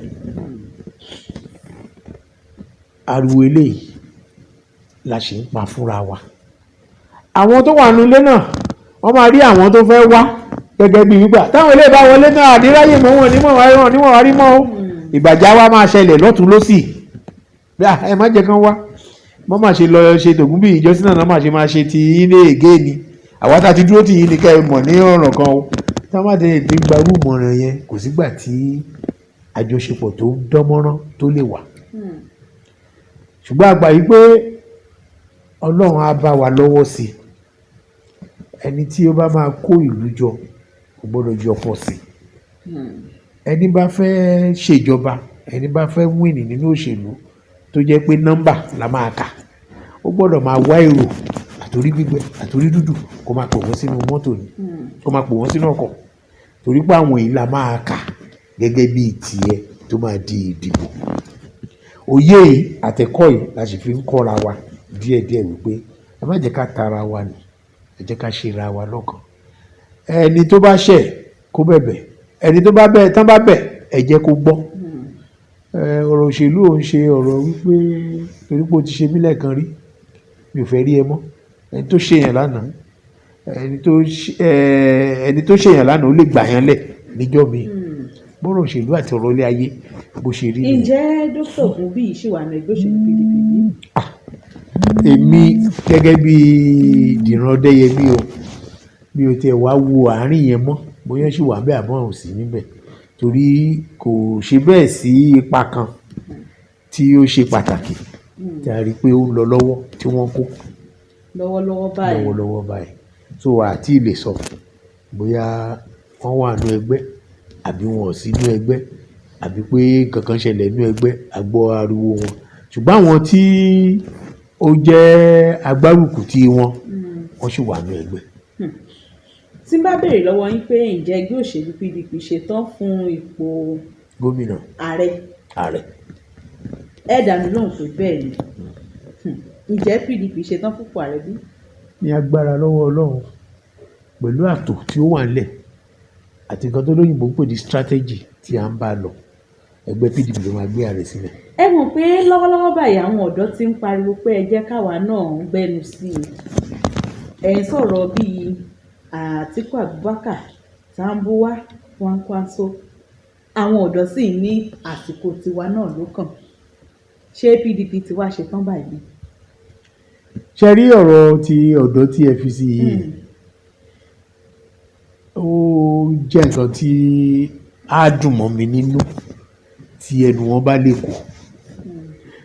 Ariwo eléyìí la ṣe ń pa fúnra wa. Àwọn tó wà nulẹ̀ náà, wọ́n máa rí àwọn tó fẹ́ wá gẹ́gẹ́ bí wípé táwọn eléyìí bá wọlé náà, àdíráyè mọ́ wọn nímọ̀ wá wọn nímọ̀ wá rí mọ́ o. Ìbàjẹ́ wa máa ṣẹlẹ̀ lọ́tún lọ́sì. Ẹ má jẹ́ kán wá wọ́n máa ṣe lọ ṣe tògún bí ìjọsìn náà máa ṣe ti yín ní ègé ni. Àwa tá a ti dúró tì yín ni kẹ́ ẹ mọ̀ ní ọ̀ràn kan o. Tá a má tẹ̀ ti gba irú ìmọ̀ràn yẹn, kò sígbà tí àjọṣepọ̀ tó dánmọ́rán tó lè wà. Ṣùgbọ́n a gbà yí pé Ọlọ́run á bá wa lọ́wọ́ sí i. Ẹni tí ó bá máa kó ìlú jọ kò gbọ́dọ̀ jọ pọ̀ sí i. Ẹni bá fẹ́ ṣèjọba, ẹni bá fẹ́ win nínú òṣèlú tó jẹ́ pé nọ́mbà la máa kà, ó gbọ́dọ̀ máa wá èrò àtorí gbígbẹ àtorí dúdú, kó máa pò wọ́n sínú mọ́tò ni, kó máa pò wọ́n sínú ọkọ̀, torí pé àwọn yìí la máa kà gẹ́gẹ́ bí tiẹ̀ tó máa di ìdìbò. Òye yìí àtẹ̀kọ́ yìí la sì fi ń kọ́ra wa díẹ̀díẹ̀ wípé ẹ má jẹ́ ká tara wa nù, ẹ jẹ́ ká ṣe ra wa lọ́kàn. Ẹni tó bá ṣẹ̀, kó bẹ̀bẹ̀. Ẹni tó bá bẹ̀ tán bá bẹ̀, ẹ jẹ́ kó gbọ́. Ọ̀rọ̀ òṣèlú ò ń ṣe ọ̀rọ̀ wípé torí pé o ti ṣe mí lẹ́ẹ̀kan rí, mi ò fẹ́ rí ẹ mọ́. Ẹni tó ṣe yẹn lánàá, ẹni tó ṣe yẹn lánàá, ó lè gbà yẹn lẹ̀ níjọ́ mi. Bọ́rọ̀ òṣèlú àti ọ̀rọ̀ ilé ayé bó ṣe rí nìyẹn. Ǹjẹ́ Dókítà Ògúnbíyì ṣì wà ní ẹgbẹ́ òṣèlú PDP bí? Èmi gẹ́gẹ́ bí Dìran Ọdẹ́yẹmí o, mi ò tiẹ̀ wá wo àárín yẹn mọ́ bóyá ṣì wà bẹ́ẹ̀ àbọ̀ ò sí níbẹ̀, torí kò ṣe bẹ́ẹ̀ sí ipa kan tí ó ṣe pàtàkì tí a rí pé ó ń lọ lọ́wọ́ tí wọ́n kó lọ́wọ́lọ́wọ́ báyìí. Lọ́wọ́lọ́wọ́ báyìí. So àti lè sọ bóyá wọ́n wà nínú ẹgbẹ́ àbí wọn ò sí nínú ẹgbẹ́, àbí pé nǹkan kan ṣẹlẹ̀ nínú ẹgbẹ́, a gbọ́ ariwo wọn. Ṣùgbọ́n àwọn tí ó jẹ́ agbárùkù tí wọn, wọ́n sì wà nínú ẹgbẹ́. Tí n bá béèrè lọ́wọ́ yín pé ǹjẹ́ ẹgbẹ́ òṣèlú PDP ṣetán fún ipò gómìnà, ààrẹ, ààrẹ, ẹ dá mi lóhùn pé bẹ́ẹ̀ ni. Ǹjẹ́ PDP ṣetán fún ipò ààrẹ bí? Ní agbára lọ́wọ́ Ọlọ́run, pẹ̀lú ààtò tí ó wà nílẹ̀ àti nǹkan tó lóyìnbó ń pè ní strategy tí à ń bá lọ, ẹgbẹ́ PDP ló máa gbé ààrẹ sílẹ̀. Ẹ mọ̀ pé lọ́wọ́lọ́wọ́ báyìí, àwọn ọ̀dọ́ ti ń pariwo pé ẹ jẹ́ káwa náà ń gbẹ́nu sí i. Ẹ̀ ń sọ̀rọ̀ bíi Àtíkù Abubakar, Tambuwal, Kwankwaso. Àwọn ọ̀dọ́ sì ní àsìkò tiwa náà ló kàn. Ṣé PDP ti wá ṣetán báyìí? Ṣe rí ọ̀rọ̀ ti ọ̀dọ́ tí ẹ fi sí yìí, ó jẹ́ nǹkan tí á dùn mọ́ mi nínú tí ẹnu wọn bá lè kó.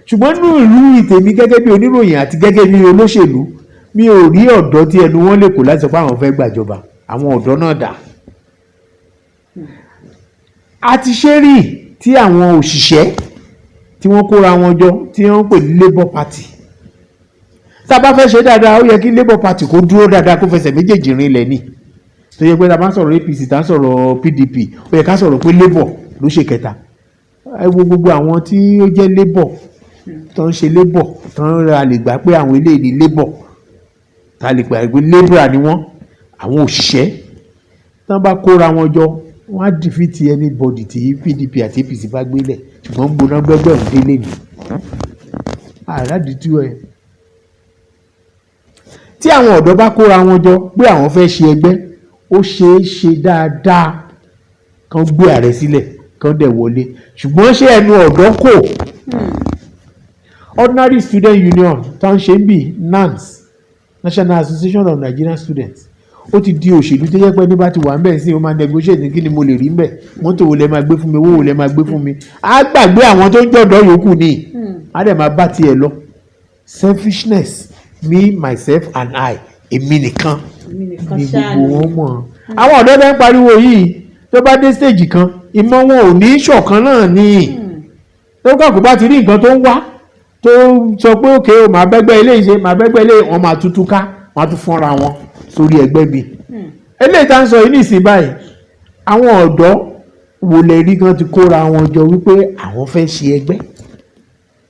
Ṣùgbọ́n nínú ìlú ìtèmi gẹ́gẹ́ bí oníròyìn àti gẹ́gẹ́ bí olóṣèlú, mi ò rí ọ̀dọ́ tí ẹnu wọn lè kó láti sọ pé àwọn fẹ́ gbàjọba. Àwọn ọ̀dọ́ náà dà? A ti ṣe rí tí àwọn òṣìṣẹ́ tí wọ́n kóra wọn jọ tí wọ́n ń pè ní Labour Party. Tá a bá fẹ́ ṣe dáadáa, ó yẹ kí Labour Party kó dúró dáadáa, kó fẹsẹ̀ méjèèjì rinlẹ̀ ni. Tó yẹ pé tá a bá ń sọ̀rọ̀ APC, tá a ń sọ̀rọ̀ PDP, ó yẹ ká sọ̀rọ̀ pé Labour ló ṣe kẹta. Ẹ wo gbogbo àwọn tí ó jẹ́ Labour tó ń ṣe Labour, tó ń ra lè gbà pé àwọn eléyìí ní Labour, tá a lè gbà pé labourer ni wọ́n, àwọn òṣìṣẹ́ tán bá kóra wọn jọ, wọ́n á defeat anybody tí PDP àti APC bá gbélẹ̀. Ṣùgbọ́n gbóná gbẹ́gbẹ́ òun délé ni àràdìtú ẹ̀. Tí àwọn ọ̀dọ́ bá kóra wọn jọ pé àwọn fẹ́ ṣe ẹgbẹ́, ó ṣeé ṣe dáadáa kán gbé ààrẹ sílẹ̀, kán dẹ̀ wọlé. Ṣùgbọ́n ṣé ẹnu ọ̀dọ́ kò? Ordinary student union tó ń ṣe ń bì, NANS, National Association of Nigerian Students, ó ti di òṣèlú tó jẹ́ pé ní bá ti wà ń bẹ̀ sí, ó máa negotiate ní kí ni mo lè rí ń bẹ̀, mọ́tò wo lẹ máa gbé fún mi, owó wo lẹ máa gbé fún mi. Á gbàgbé àwọn tó ń jọ̀dọ̀ yòókù ni, á dẹ̀ máa bá tiẹ̀ lọ. Selfishness, me, myself and I, èmi nìkan èmi nìkan ni ṣáà gbogbo ni. wọn mọ̀. Àwọn ọ̀dọ́ bẹ́ẹ̀ ń pariwo yìí, tó bá dé stage kan, ìmọ̀ wọn ò ní ṣọ̀kan náà ni. Tó kàkó bá ti rí nǹkan tó ń wá tó Tó sọ pé òkè o, màá bẹ́gbẹ́ ilé ìṣe, màá bẹ́gbẹ́ ilé, wọn máa tútú ká, wọn á tún fọ́nra wọn sórí ẹgbẹ́ mi. Eléyìí tá ń sọ yìí nísìnyí báyìí, àwọn ọ̀dọ́ wo lè rí gan ti kóra wọn jọ wípé àwọn fẹ́ ṣe ẹgbẹ́?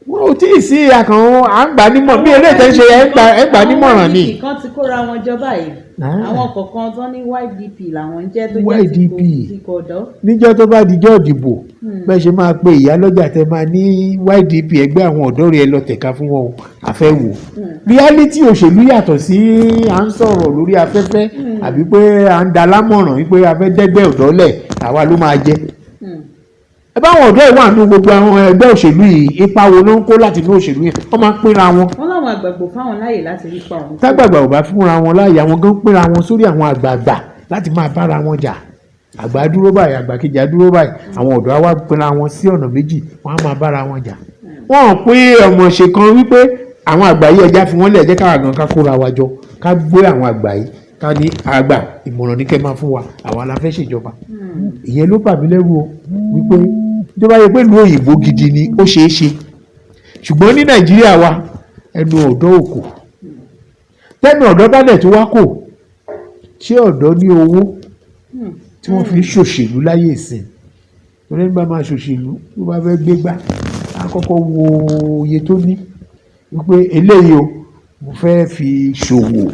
Wọn ò tí ì sí àkàn à ń gbà nímọ̀ bí eléyìí tẹ́ ń ṣe, ẹ̀ ń gbà nímọ̀ràn ni. Àwọn YDP kan ti kóra wọn jọ báyìí. Ah. Àwọn kọ̀ọ̀kan tó ní YDP làwọn ń jẹ́, tó jẹ́ ti YDP. ti kò ọ̀dọ́. Níjọ́ tó bá dijọ́ ìdìbò, bẹ́ẹ̀ ṣe máa pe ìyálọ́jà tẹ máa ní YDP, ẹgbẹ́ àwọn ọ̀dọ́ rẹ̀, lọ tẹ̀ka fún wọn o, àfẹ́ wò. Reality òṣèlú yàtọ̀ sí à ń sọ̀rọ̀ lórí afẹ́fẹ́ àbí pé à ń da lámọ̀ràn wípé a fẹ́ dẹ́gbẹ́ ọ̀dọ́ lẹ̀, àwa ló máa jẹ́. Ẹ báwọn ọ̀dọ́ ìwà nínú gbogbo àwọn ẹgbẹ́ òṣèlú yìí, ipa wo ló ń kó láti inú òṣèlú yẹn? Wọ́n máa ń pínra wọn. Wọ́n láwọn àgbàgbò fáwọn láàyè láti rí pa òun. Tágbàgbà ò bá fúnra wọn láàyè, àwọn gan pínra wọn sórí àwọn àgbààgbà láti máa bára wọn jà. Àgbà dúró báyìí, àgbà kejì á dúró báyìí, àwọn ọ̀dọ́ á wá pínra wọn sí ọ̀nà méjì, wọ́n á máa bára wọn jà. Wọ́n ò pín ọmọ ṣe kan wípé àwọn àgbà yìí, ẹja fi wọ́n lẹ̀, jẹ́ káwa gan ká kóra wa jọ, ká gbé àwọn àgbà yìí, ká ní àgbà, ìmọ̀ràn ní kẹ́ máa fún wa, àwa la fẹ́ ṣèjọba. Ìyẹn ló bà mí lẹ́rù o, wípé tó bá yẹ pé ìlú òyìnbó gidi ni, ó ṣeé ṣe, ṣùgbọ́n ní Nàìjíríà wa, ẹnu ọ̀dọ́ ò kò. Tẹ́nu ọ̀dọ́ bá dẹ̀ tó wá kò, ṣé ọ̀dọ́ ní owó tí wọ́n fi ń ṣòṣèlú láyé ìsìn? Torí ẹni bá máa ṣòṣèlú, tó bá fẹ́ gbégbá, á kọ́kọ́ wo iye tó ní wípé eléyìí o, mo fẹ́ fi ṣòwò.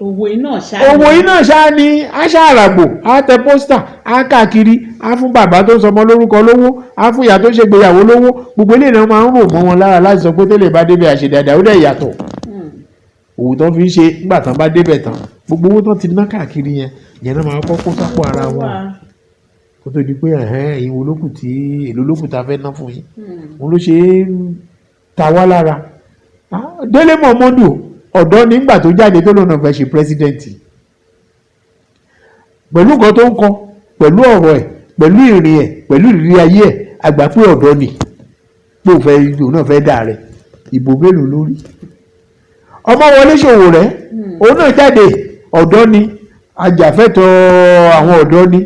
Òwò iná ṣáá. Owó iná ṣáá ni á ṣàràgbò, á tẹ poster, á káàkiri, á fún bàbá tó ń sọmọ lórúkọ lówó, á fún ìyá tó ń ṣègbéyàwó lówó. Gbogbo eléyìí náà máa ń rò mọ́ wọn lára láti sọ pé tẹ́lẹ̀ bá débẹ̀ àṣedáadáa, ó dẹ̀ yàtọ̀. Òwò tó fi ń ṣe nígbà tán bá débẹ̀ tán, gbogbo owó tán ti ná káàkiri yẹn, yẹn náà máa kọ́ kó sápò ara wọn kó tó di pé ẹ̀hẹ́n, ẹ̀yin wo lókù tí èlò lókù tá a fẹ́ ná fún yín. Òun ló ṣe é ń ta wá lára. Ah, Délé Mọ̀mọ́dù, ọ̀dọ́ nígbà tó jáde tó lóun fẹ́ ṣe president, pẹ̀lú nǹkan tó ń kọ, pẹ̀lú ọ̀rọ̀ ẹ̀, pẹ̀lú ìrìn ẹ̀, pẹ̀lú ìrírí ayé ẹ̀, àgbà pé ọ̀dọ́ ni, pé òun fẹ́, òun náà fẹ́ dà rẹ̀. Ìbò mélòó lórí? Ọmọwọlé Sowore, òun náà jáde, ọ̀dọ́ ni, ajàfẹ́tọ̀ọ́ àwọn ọ̀dọ́ ni,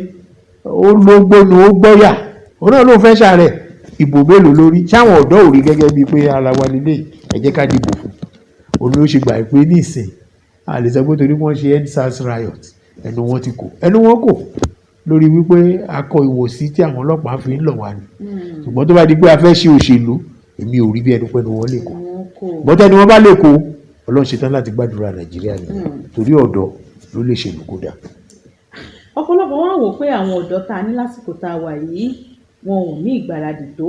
ó ló gbónu, ó gbọ́yà, òun náà ló fẹ́ ṣàrẹ̀. Ìbò mélòó lórí? Sáwọn ọ̀dọ́ ò rí gẹ́gẹ́ bíi pé ara wa nílé, ẹ jẹ́ ká dìbò fún òun? Ló ṣe gbà pé ní ìsìn, a lè sọ pé torí wọ́n ṣe EndSARS riot, ẹnu wọn ti kò, ẹnu wọn kò lórí wípé akọ ìwòsí tí àwọn ọlọ́pàá fi ń lọ̀ wá ni. Ṣùgbọ́n tó bá di pé a fẹ́ ṣe òṣèlú, èmi ò rí bí ẹnu pẹ́nu wọn lè kó. Bọ́tẹ́ ni wọ́n bá lè kó, Ọlọ́run ṣetán láti gbàdúrà Nàìjíríà nìyẹn, torí ọ̀dọ́ ló lè ṣèlú kódà. Ọ̀pọ̀lọpọ̀ wọn wò pé àwọn ọ̀dọ́ tá a ní lásìkò tá a wà yìí, wọn ò ní ìgbáradì tó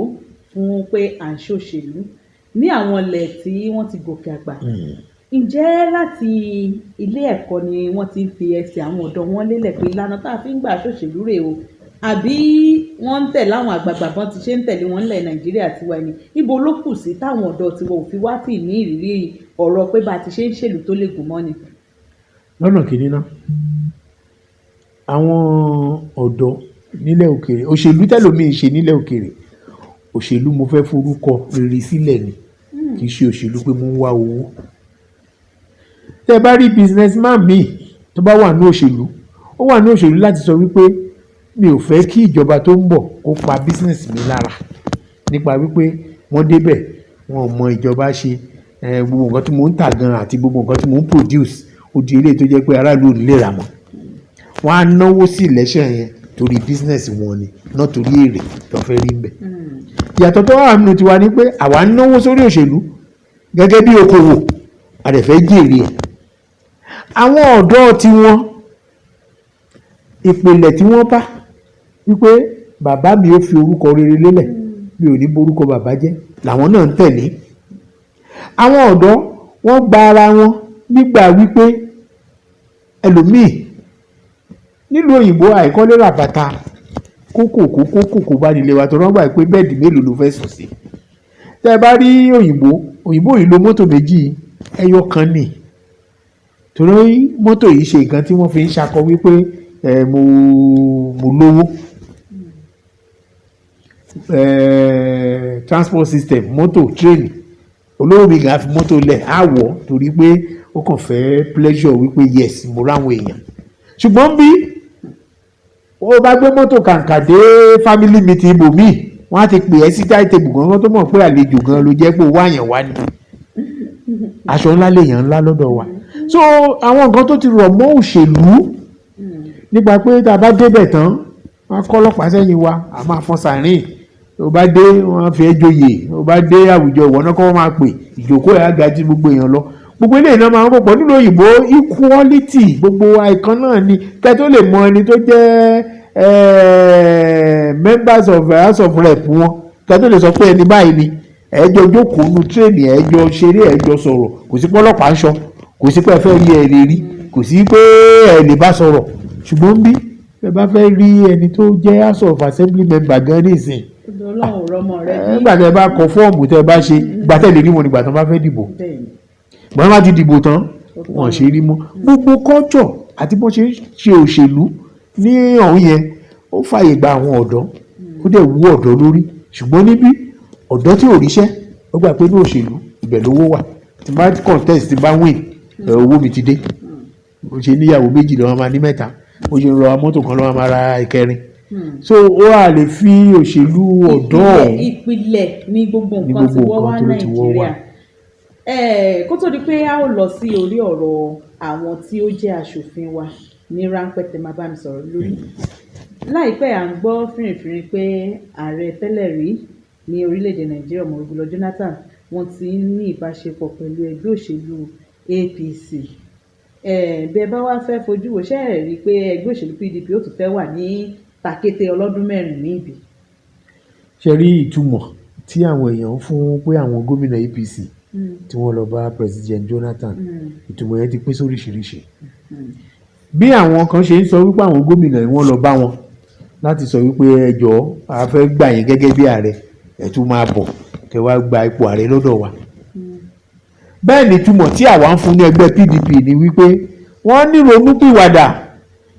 fún pé à ń ṣòṣèlú ní àwọn ilẹ̀ tí wọ́n ti gòkè àgbà. Ǹjẹ́ láti ilé ẹ̀kọ́ ni wọ́n ti ń fi ẹsẹ̀ àwọn ọ̀dọ́ wọn lélẹ̀ pé ìlànà tá a fi ń gbà ṣòṣèlú rèé o, àbí wọ́n ń tẹ̀lé àwọn àgbààgbà bọ́n ti ṣe ń tẹ̀lé wọn nílẹ̀ Nàìjíríà tiwa ni? Níbo ló kù sí táwọn ọ̀dọ́ tiwa ò fi wá tì ní ìrírí ọ̀rọ̀ pé bá a ti ṣe ń ṣèlú tó lè gùn mọ́ ni? Lọ́nà kìíní náà, àwọn ọ̀dọ́ nílẹ̀ òkèèrè, òṣèlú tẹ́lòmíì ṣe nílẹ̀ òkèèrè, òṣèlú mo fẹ́ forúkọ rere sílẹ̀ ni, kì í ṣe òṣèlú pé mo ń wá owó. Tẹ́ bá rí businessman míì tó bá wà ní òṣèlú, ó wà ní òṣèlú láti sọ wípé mi ò fẹ́ kí ìjọba tó ń bọ̀ kó pa business mi lára nípa wípé wọ́n débẹ̀, wọn ò mọ ìjọba ṣe, gbogbo nǹkan tí mò ń tà gan àti gbogbo nǹkan tí mò ń produce, ó di eléyìí tó jẹ́ pé aráàlú ò ní lè rà mọ́. Wọ́n á náwó sí election yẹn torí business wọn ni, náà torí èrè tó fẹ́ rí ń bẹ̀. Ìyàtọ̀ tó wà nínú tiwa ni pé àwa ń náwó sórí òṣèlú gẹ́gẹ́ bí okòwò, a dẹ̀ fẹ́ jèrè ẹ̀. Àwọn ọ̀dọ́ tiwọn, ìpìlẹ̀ tí wọ́n bá wípé bàbá mi ó fi orúkọ rere lélẹ̀, mi ò ní borúkọ bàbá jẹ́, làwọn náà ń tẹ̀lé. Àwọn ọ̀dọ́ wọ́n gba ara wọn nígbà wípé ẹlòmíì nílùú òyìnbó, àìkọ́lé rà bàtà kókòkó kókòkó bá nílé wa tó rán gbà pé bed mélòó ló fẹ́ sùn sí. Tẹ́ ẹ bá rí òyìnbó, òyìnbó yìí lo mọ́tò méjì, ẹyọ kan nì, torí mọ́tò yìí ṣe nǹkan tí wọ́n fi ń ṣakọ wípé ẹ mo lówó. Transport system, mọ́tò, train, olówó mi kàn á fi mọ́tò lẹ̀, á wọ̀ torí pé ó kàn fẹ́ pleasure wípé yes, mo ráwọn èèyàn. Ṣùgbọ́n bí ó bá gbé mọ́tò kàǹkà dé family meeting ibòmíì. Wọ́n á ti pè ẹ́ sí táìtẹ̀bù gan tó mọ̀ pé àlejò gan ló jẹ́ pé ó wáyàn wá ni. Aṣọ ńlá lèèyàn ńlá lọ́dọ̀ wa. So àwọn nǹkan tó ti rọ̀ mọ́ òṣèlú nípa pé tá a bá débẹ̀ tán, wọ́n á kọ́ ọlọ́pàá sẹ́yìn wa, a máa fọn sàárín. Tó bá dé, wọ́n á fi ẹ́ joyè. Tó bá dé àwùjọ, ìwọ náà kọ́ wọ́n máa pè, ìjókòó ẹ̀ á ga ju gbogbo èèyàn lọ. Gbogbo eléyìí náà máa ń rò pọ̀ nínú òyìnbó. Equality, gbogbo àìkan náà ni kẹ́ tó lè mọ ẹni tó jẹ́ members of House of Rep wọn, kẹ́ tó lè sọ pé ẹni báyìí ni. Ẹ jọ jókòó nu train, ẹ jọ ṣeré, ẹ jọ sọ̀rọ̀. Kò sí pọ́lọ́pàá ń sọ, kò sí pé ẹ fẹ́ rí, ẹ lè rí, kò sí pé ẹ lè bá sọ̀rọ̀. Ṣùgbọ́n bí ẹ bá fẹ́ rí ẹni tó jẹ́ House of Assembly member gan nísìn, Ọlọ́run rọmọ rẹ bí. Nígbà tẹ bá kọ fọ́ọ̀mù, tẹ bá ṣe ìgbà tẹ lè rí wọn nígbà tó bá fẹ́ dìbò. Gbọ́n bá ti dìbò tán, wọ́n ṣe rí mọ́. Gbogbo culture àti bọ́n ṣe ń ṣe òṣèlú ní ọ̀hún yẹn, ó fààyè gba àwọn ọ̀dọ́, ó dẹ̀ wú ọ̀dọ́ lórí. Ṣùgbọ́n níbí, ọ̀dọ́ tí ò ríṣẹ́, ó gbà pé ní òṣèlú ibẹ̀ lówó wà. Tí bá contest, tí bá win, owó mi ti dé. Ó ṣe níyàwó méjì lọ́wọ́, máa ní mẹ́ta. Ó ṣe ń rọ mọ́tò kan lọ́wọ́, máa ra ìkẹrin. So ó wà lè fi òṣèlú ọ̀dọ́ ọ̀hún. Ìpìlẹ̀ ní gbogbo ní nǹkan tí gbogbo wọ́n wá nǹkan tó ti wọ́ wà. Nàìjíríà. Kó tó di pé a ó lọ sí orí ọ̀rọ̀ àwọn tí ó jẹ́ aṣòfin wa ní ráńpẹ́, tẹ́ máa bá mi sọ̀rọ̀ lórí láìpẹ́, à ń gbọ́ fìrìfìrì pé ààrẹ tẹ́lẹ̀ rí ní orílẹ̀-èdè Nàìjíríà, Ọ̀mọ̀wé Goodluck Jonathan, wọ́n ti ń ní ìbáṣepọ̀ pẹ̀lú ẹgbẹ́ òṣèlú APC. Bẹ́ẹ̀ bá wá fẹ́ fojú wò, ṣé ẹ rí i pé ẹgbẹ́ òṣèlú PDP ó tún fẹ́ wà ní tàkété ọlọ́dún 4 níbí? Ṣe rí ìtumọ̀ tí àwọn èèyàn ń fún pé àwọn gómìnà APC tí wọ́n lọ bá President Jonathan, ìtumọ̀ yẹn ti pín sóríṣiríṣi. Bí àwọn kan ṣe ń sọ wípé àwọn gómìnà yìí, wọ́n lọ bá wọn láti sọ wípé ẹ jọ̀ọ́, a fẹ́ gbà yín gẹ́gẹ́ bí ààrẹ, ẹ tún máa bọ̀ kẹ́ wá gba ipò ààrẹ lọ́dọ̀ wa. Bẹ́ẹ̀ ni ìtumọ̀ tí àwa ń fún ní ẹgbẹ́ PDP ni wípé wọ́n ní ronúpìwàdà,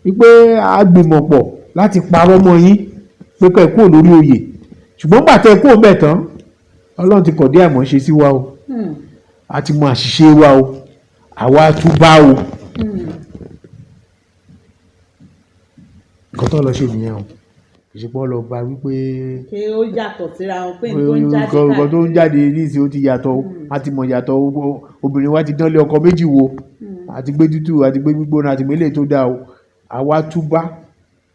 wípé a gbìmọ̀pọ̀ láti parọ́ mọ́ yín pé kẹ́ ẹ kúrò lórí oyè, ṣùgbọ́n gbà tẹ́ ẹ kúrò bẹ́ẹ̀ tán, Ọlọ́run ti kọ̀dí àìmọ̀ ṣe sí wa o, a ti mọ àṣìṣe wa o, àwa tún bá o. Nǹkan tó lọ ṣe nìyẹn o. Kì í ṣe pé wọ́n lọ bá wípé Pé ó yàtọ̀ síra wọn, pé n tó ń jáde nǹkan tó ń jáde nísìnyí, ó ti yàtọ̀ o. A ti mọ̀ yàtọ̀ o. Obìnrin wa ti dánlé ọkọ méjì wo, àti gbé tútù, àti gbé gbígbóná, àti gbélé tó dáa o. Àwa túbá,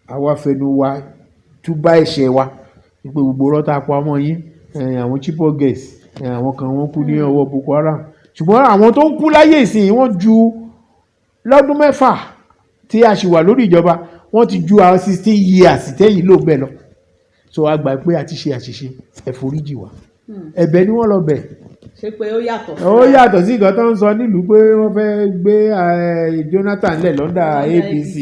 àwa fẹnu wa túbá ẹ̀ṣẹ̀ wa wípé gbogbo ọ̀rọ̀ tá a pa ọmọ yín, àwọn Chibok girls, àwọn kan wọ́n kú ní ọwọ́ Boko Haram. Ṣùgbọ́n àwọn tó ń kú láyé ìsìn, wọ́n ju lọ́dún 6 tí a ṣì wà lórí ìjọba, wọ́n ti ju àwọn 16 years tẹ́yìn ló bẹ́ẹ̀ lọ. So a gbà pé a ti ṣe àṣìṣe, ẹ foríjì wá. Ẹ̀bẹ̀ ni wọ́n lọ bẹ̀. Ṣé pé ó yàtọ̀? Ó yàtọ̀ sí nǹkan tó ń sọ nílùú pé wọ́n fẹ́ gbé Jonathan lẹ̀ lọ́ndà APC.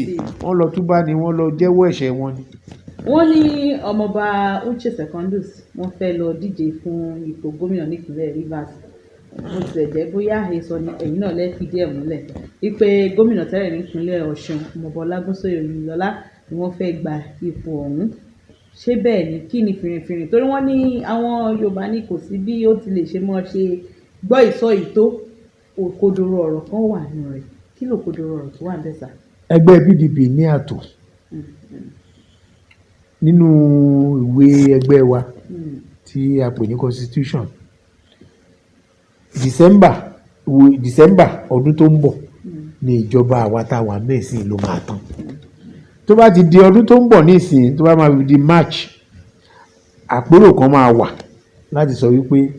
Wọ́n lọ túbá ni, wọ́n lọ jẹ́wọ́ ẹ̀ṣẹ̀ wọn ni. Wọ́n ní Ọmọọba Uche Secondus, wọ́n fẹ́ lọ díje fún ipò gómìnà nípínlẹ̀ Rivers. Bó tilẹ̀ jẹ́ bóyá àhesọ ni, ẹ̀yin náà lẹ́ fìdí ẹ̀ múlẹ̀ wípé gómìnà tẹ́lẹ̀ nípínlẹ̀ Ọ̀ṣun, Ọmọọba Ọlágúnsóyè Oyèlọ́lá, ni wọ́n fẹ́ gba ipò ọ̀hún. Ṣé bẹ́ẹ̀ ni? Kí ni fìrìfìrì? Torí wọ́n ní àwọn Yorùbá ní kò sí bí ó ti lè ṣe mọ́ ṣe gbọ́ ìsọ yìí tó òkodoro ọ̀rọ̀ kan wà nínú rẹ̀. Kí lòkodoro ọ̀rọ̀ tó wà níbẹ̀ sà? Ẹgbẹ́ PDP ní ààtò nínú ìwé ẹgbẹ́ wa tí a pè ní constitution. December wo December ọdún tó ń bọ̀ ní ìjọba àwa tá a wà mẹ́sìn ló máa tán. Tó bá ti di ọdún tó ń bọ̀ nísìnyí, tó bá máa fi di March, àpérò kan máa wà láti sọ wípé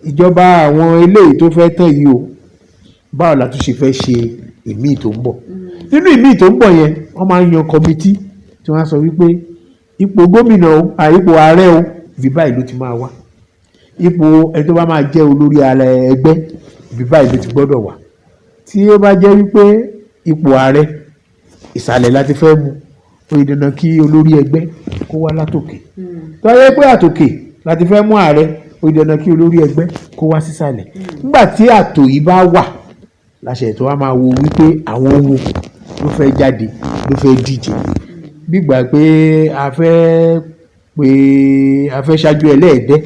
ìjọba àwọn eléyìí tó fẹ́ tán yìí o, báwo la tún ṣe fẹ́ ṣe ìmíì tó ń bọ̀? Nínú ìmíì tó ń bọ̀ yẹn, wọ́n máa ń yan committee tí wọ́n á sọ wípé ipò gómìnà o, ipò ààrẹ o, ibi báyìí ló ti máa wá, ipò ẹni tó bá máa jẹ́ olórí ara ẹgbẹ́, ibi báyìí ló ti gbọ́dọ̀ wà. Tí ó bá jẹ́ wípé ipò ààrẹ, ìsàlẹ̀ la ti fẹ́ mú, ó di dandan kí olórí ẹgbẹ́ kó wá látòkè. Tó bá jẹ́ pé àtòkè la ti fẹ́ mú ààrẹ, ó di dandan kí olórí ẹgbẹ́ kó wá sísàlẹ̀. Nígbà tí àtò yìí bá wà láṣẹ, tó wá máa wo wípé àwọn wo ló fẹ́ jáde, ló fẹ́ díje. Gbígbà pé a fẹ́ pé a fẹ́ ṣáájú ẹlẹ́ẹ̀dẹ́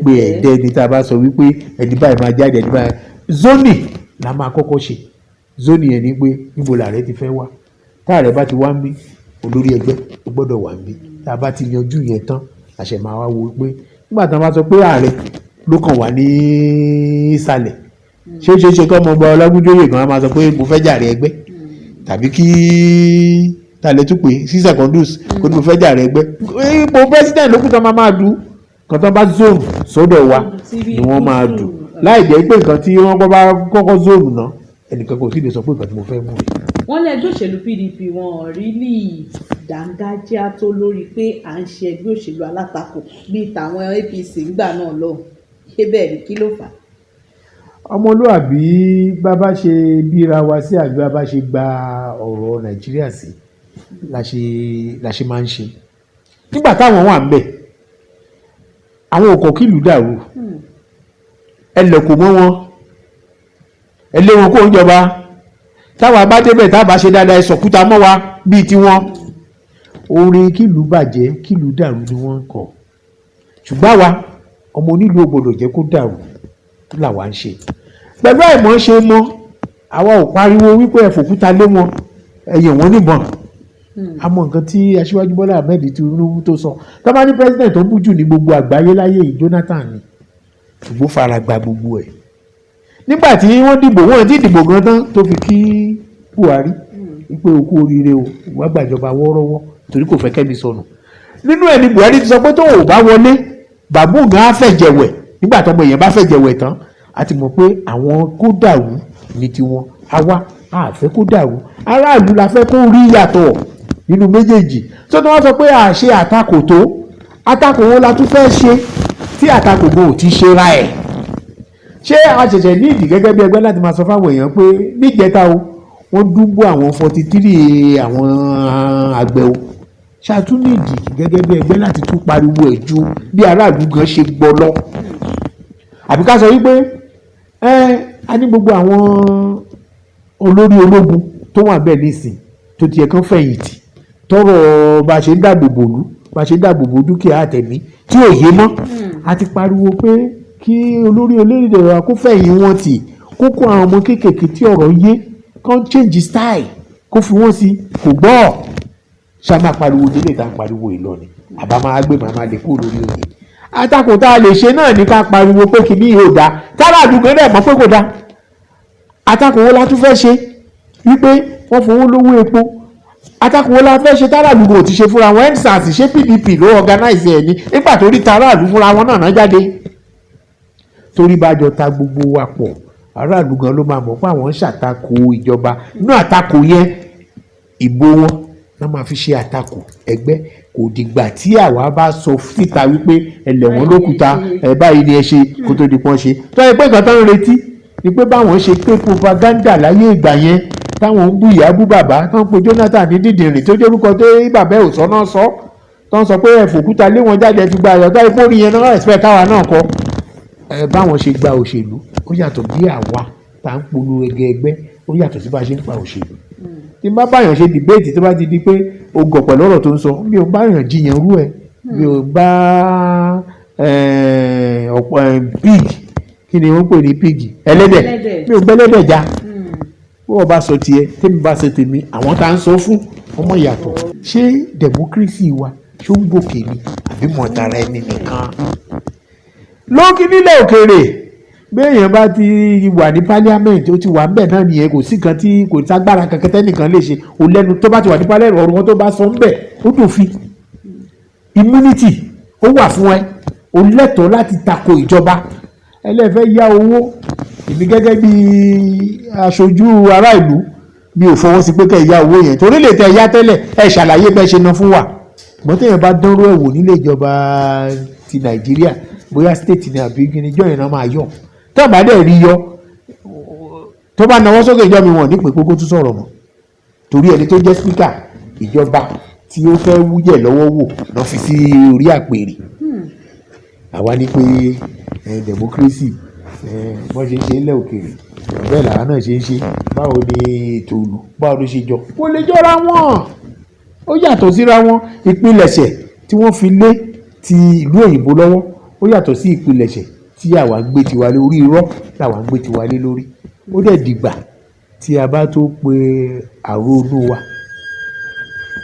pé ẹ̀ẹ́dẹ́ ni, tá a bá sọ wípé ẹni báyìí máa jáde, ẹni báyìí, zoning la máa kọ́kọ́ ṣe. Zoning yẹn ni pé níbo làárẹ̀ ti fẹ́ wá. Táàrẹ̀ bá ti wá ń bí, olórí ẹgbẹ́ ó gbọ́dọ̀ wà ń bí. Tá a bá ti yanjú yẹn tán, àṣẹ máa wá wo pé Nígbà tí wọ́n bá sọ pé ààrẹ ló kàn wá ní ìsàlẹ̀, ṣé ó ṣeé ṣe kí ọmọ ọba Ọlágúnjóyè gan máa sọ pé mo fẹ́ jàre ẹgbẹ́, tàbí kí tàlẹ́ tún pé sí Secondus kó ní mo fẹ́ jàre ẹgbẹ́? Ipò president ló kù tó máa dù kan tó bá zone sọ́dọ̀ wa ni wọ́n máa dù, láì jẹ́ pé nǹkan tí wọ́n bá kọ́kọ́ zone náà, ẹnìkan kò sì lè sọ pé nǹkan tí mo fẹ́ mú rè. Wọ́n lé ẹgbẹ́ òṣèlú PDP, wọn rí lì dángájíá tó lórí pé à ń ṣe ẹgbẹ́ òṣèlú alátakò bíi tàwọn APC ńgbà náà lọ. Ṣé bẹ́ẹ̀ ni? Kí ló fà á? Ọmọlúàbí, bá ṣe bíra wa sí àbí bá ṣe gba ọ̀rọ̀ Nàìjíríà sí la ṣe máa ń ṣe. Nígbà táwọn wà ń bẹ̀, àwọn ò kọ̀ kí ìlú dàrú. Ẹ lẹ̀kọ̀ mọ́ wọn, ẹ lé wọn kó ń jọba. Táwa bá débẹ̀, tá a bá ṣe dáadáa, ẹ sọ̀kúta mọ́ wa bíi tiwọn. Orin kílùú bàjẹ́, kílùú dàrú ni wọ́n ń kọ, ṣùgbọ́n àwa ọmọ onílùú ò gbọdọ̀ jẹ́ kó dàrú làwa ń ṣe. Pẹ̀lú àìmọ̀ ṣe mọ́, àwa ò pariwo wípé ẹ fòkúta lé wọn, ẹ yìn wọ́n níbọn. Àmọ́ nǹkan tí Aṣíwájú Bọ́lá Ahmed Tinubu tó sọ, tó bá ní president tó bú jù ní gbogbo àgbáyé láyé yìí, Jonathan ni, ṣùgbọ́n fara gba gbogbo ẹ̀. Nígbà tí wọ́n dìbò, wọ́n ti dìbò gan tán tó fi kí Buhari wípé o kú oríire o, wàá gbàjọba wọ́ọ́rọ́wọ́, torí kò fẹ́ kẹ́mi sọnù. Nínú ẹ̀ ni Buhari ti sọ pé tó o bá wọlé, bàbú gan á fẹ̀jẹ̀ wẹ̀. Nígbà tọmọ èèyàn bá fẹ̀jẹ̀ wẹ̀ tán, a ti mọ̀ pé àwọn kó dàrú ní tiwọn. Àwa a fẹ́ kó dàrú, aráàlú la fẹ́ kó rí yàtọ̀ nínú méjèèjì. Tó tó wọ́n sọ pé a ṣe àtakò tó, àtakò wo la tún fẹ́ ṣe tí àtakò gan ò ti ṣe ra ẹ̀? Ṣé a ṣẹ̀ṣẹ̀ ní ìdí gẹ́gẹ́ bí ẹgbẹ́ láti máa sọ fáwọn èèyàn pé níjẹta o, wọ́n dúnbò àwọn 43 àwọn àgbẹ̀ o? Ṣáàtún ní ìdí gẹ́gẹ́ bí ẹgbẹ́ láti tún pariwo ẹ̀ ju bí aráàlú gan ṣe gbọ́ lọ? Àbí ká sọ wípé ẹ a ní gbogbo àwọn olórí ológun tó wà bẹ́ẹ̀ nísìn tó tiẹ̀ kán fẹ̀yìntì, tọrọ bá a ṣe ń dáàbò bò lú, bá a ṣe ń dáàbò bò dúkìá àtẹ̀mí tí ò yé mọ́, a ti pariwo pé kí olórí orílẹ̀-èdè wa kó fẹ̀yìn wọn tì, kó kó àwọn ọmọ kéékèèké tí ọ̀rọ̀ yé, kán change style, kó fi wọ́n sí. Kò gbọ́. Ṣá máa pariwo délé tá à ń pariwo ìlọ ni, àbá máa gbé màmá lè kúrò lórí oyè? Àtakò tá a lè ṣe náà ní ká pariwo pé kìíní yìí ò dáa, tára àdúgbò náà mọ̀ pé kò dáa. Àtakò wo la tún fẹ́ ṣe wípé wọ́n fowó lówó epo? Àtakò wo la fẹ́ ṣe tára àdúgbò ò ti ṣe fúnra wọn? EndSARS, ṣé PDP ló organize ẹ̀ ní? Nígbà tó rí taráàlú fúnra wọn náà jáde, torí bá jọ ta gbogbo wa pọ̀, aráàlú gan ló máa mọ̀ pé àwọn ń ṣàtakò ìjọba. Inú àtakò yẹn, ìbò wọn náà máa fi ṣe àtakò ẹgbẹ́. Kò dìgbà tí àwa bá sọ síta wípé ẹlẹ́wọ̀n lókúta ẹ báyìí ni ẹ ṣe kó tó di pọ́n ṣe. Tó yẹ pé nǹkan tó ń retí ni pé báwọn ṣe pé propaganda láyé ìgbà yẹn, táwọn ń bú ìyá, bú bàbá, tó ń pe Jonathan ní dídìrín tó jórúkọ tó bàbá ẹ̀ ò sọ náà sọ, tó ń sọ pé ẹ fòkúta lé wọn jáde, ẹ fi gba àyọ̀tá ipò rí yẹn náà, expect káwa náà kọ ẹ báwọn ṣe gba òṣèlú. Ó yàtọ̀ bí àwa tá ń polú ẹgẹ ẹgbẹ́, ó yàtọ̀ sí bá a ṣe ń pa òṣèlú. Tí n bá báyàn ṣe debate, tó bá ti di pé o gọ̀ pẹ̀lú ọ̀rọ̀ tó ń sọ, mi ò báyàn jiyàn rú ẹ, mi ò bá ọ̀pọ̀ pig, kí ni wọ́n ń pè ní pig? Ẹlẹ́dẹ̀. Mi ò gbẹ́lẹ́dẹ̀ já. Bí wọ́n bá sọ tiẹ̀, tèmi bá sọ tèmi, àwọn tá à ń sọ fún ọmọ yàtọ̀. Ṣé democracy wa ṣó ń gòkè ni, àbí mọ̀tara ẹni nìkan lókè nílẹ̀ òkèèrè? Béèyàn bá ti wà ní parliament, ó ti wà ńbẹ̀ náà nìyẹn. Kò sí kan tí kò ságbára kankan tẹ́nìkan lè ṣe ò lẹ́nu. Tó bá ti wà ní parliament, ọ̀rọ̀ wọn tó bá sọ ńbẹ̀, ó dòfin. Immunity ó wà fún ẹ, o lẹ́tọ̀ọ́ láti tako ìjọba. Ẹlẹ́fẹ́ yá owó, èmi gẹ́gẹ́ bí aṣojú ará ìlú, mi ò fọwọ́ sí pé kẹ́ ẹ yá owó yẹn, torí lè tẹ ẹ yá tẹ́lẹ̀, ẹ ṣàlàyé bẹ́ẹ̀ ṣe ná fún wa. Ṣùgbọ́n téèyàn bá dánrú ẹ̀ wò nílé ìjọba ti Nàìjíríà, bóyá state ni àbí kíni, ìjọ yẹn náà máa yọ. Tó bá dẹ̀ rí yọ, tó bá nawọ́ sókè ìjọ mi, wọ̀n nípìn kókó tún sọ̀rọ̀ mọ́, torí ẹni tó jẹ́ speaker, ìjọba tí ó fẹ́ wúyẹ̀ lọ́wọ́ wò lọ́ fi sí orí àpèrè. Àwa ní pé democracy, bọ́n ṣe ń ṣe nílẹ̀ òkèèrè bẹ́ẹ̀ làwa náà ṣe ń ṣe. Báwo ni ètò ìlú, báwo ló ṣe jọ? Kò lè jọra wọn, ó yàtọ̀ síra wọn. Ìpilẹ̀ṣẹ̀ tí wọ́n fi lé ti ìlú òyìnbó lọ́wọ́, ó yàtọ̀ sí ìpilẹ̀ṣẹ̀ tí àwa ń gbé tiwa lé orí. Irọ́ làwa ń gbé tiwa lé lórí. Ó dẹ̀ dìgbà tí a bá tó pe àrò inú wa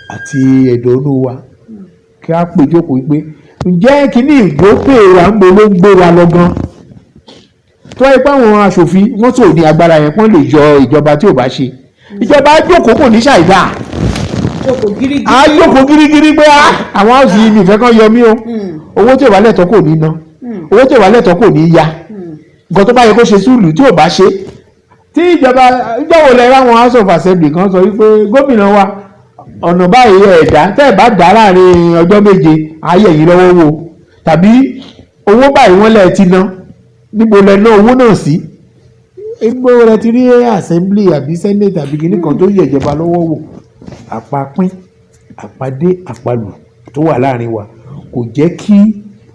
àti ẹ̀dọ̀ inú wa, kí á pè jókòó wípé Ǹjẹ́ kínní ìgbópè wa ń bo ló ń gbé wa lọ gan? Tó wáyé pé àwọn aṣòfin wọ́n tó ní agbára yẹn, pọ́n lè yọ ìjọba tí ò bá ṣe ìjọba á jókòó, kò ní ṣàìdá. Jókòó gírígírí. Á jókòó gírígírí pé á àwọn house yìí mi ìfẹ́ kan yọ mí o. Owó tí ò bá lẹ́tọ̀ọ́ kò ní ná, owó tí ò bá lẹ́tọ̀ọ́ kò ní ya, nǹkan tó bá yẹ kó ṣe súùlù tí ò bá ṣe tí ìjọba. Ìjọba lẹ ráwọn House of Assembly kan sọ wípé gómìnà wa, ọ̀nà báyìí ẹ̀dá tẹ́ ẹ̀ bá dá láàrin ọjọ́ 7, ayé yìí lọ́wọ́ wò, tàbí owó báyìí wọ́n lẹ̀ ti ná, níbo lẹ ná owó náà sí? Níbo lẹ ti rí assembly àbí senate àbí kinní kan tó yẹ ìjọba lọ́wọ́ wò? Àpapín, àpadé, àpalù tó wà láàrin wa kò jẹ́ kí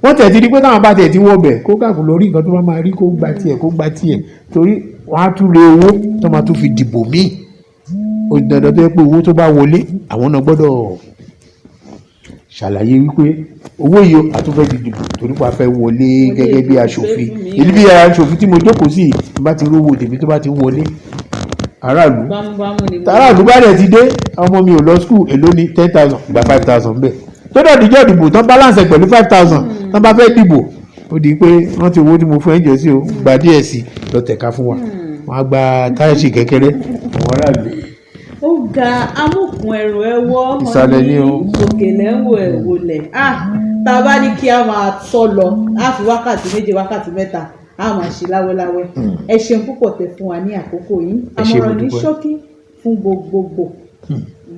wọ́n tẹ̀ ti di pé táwọn bá tẹ̀ ti wọ́ bẹ̀ kó kàkùn lórí nǹkan tó bá máa rí, kó gba tiẹ̀, kó gba tiẹ̀, torí wọ́n á tún lé owó tó máa tún fi dìbò míì. Ó di dandan tó yẹ pé owó tó bá wọlé, àwọn náà gbọ́dọ̀ ṣàlàyé wípé owó yìí a tún fẹ́ fi dìbò, torí pé a fẹ́ wọlé gẹ́gẹ́ bí aṣòfin. Ìlú bí aṣòfin tí mo jókòó sí yìí, bá ti rówó tèmi tó bá ti ń wọlé, aráàlú Bámúbámú ni mo. Aráàlú bá dẹ̀ ti dé, ọmọ mi ò lọ school, èló ni? 10,000, gba 5,000 bẹ́ẹ̀. Tó dẹ̀ díjọ́ ìdìbò tán, balance ẹ̀ pẹ̀lú 5,000 tán bá fẹ́ dìbò, ó di pé rántí owó tí mo fún ẹ jọ sí o, gba díẹ̀ sí lọ tẹ̀ka fún wa, wọ́n á gba táyà kékeré àwọn aráàlú. Ó ga amúkùn ẹrù ẹ wọ́. Ìsàlẹ̀ ni o. Òkè lẹ́ ń wo ẹ̀ wọlẹ̀. Ah, tá a bá ní kí a máa tọ́ lọ, á fi wákàtí 2, wákàtí 3, a máa ṣe láwẹ́láwẹ́. Ẹ ṣeun púpọ̀ tẹ́ fún wa ní àkókò yìí. Ẹ ṣé, mo Àmọ̀ràn ní dúpẹ́. ṣókí fún gbogbogbò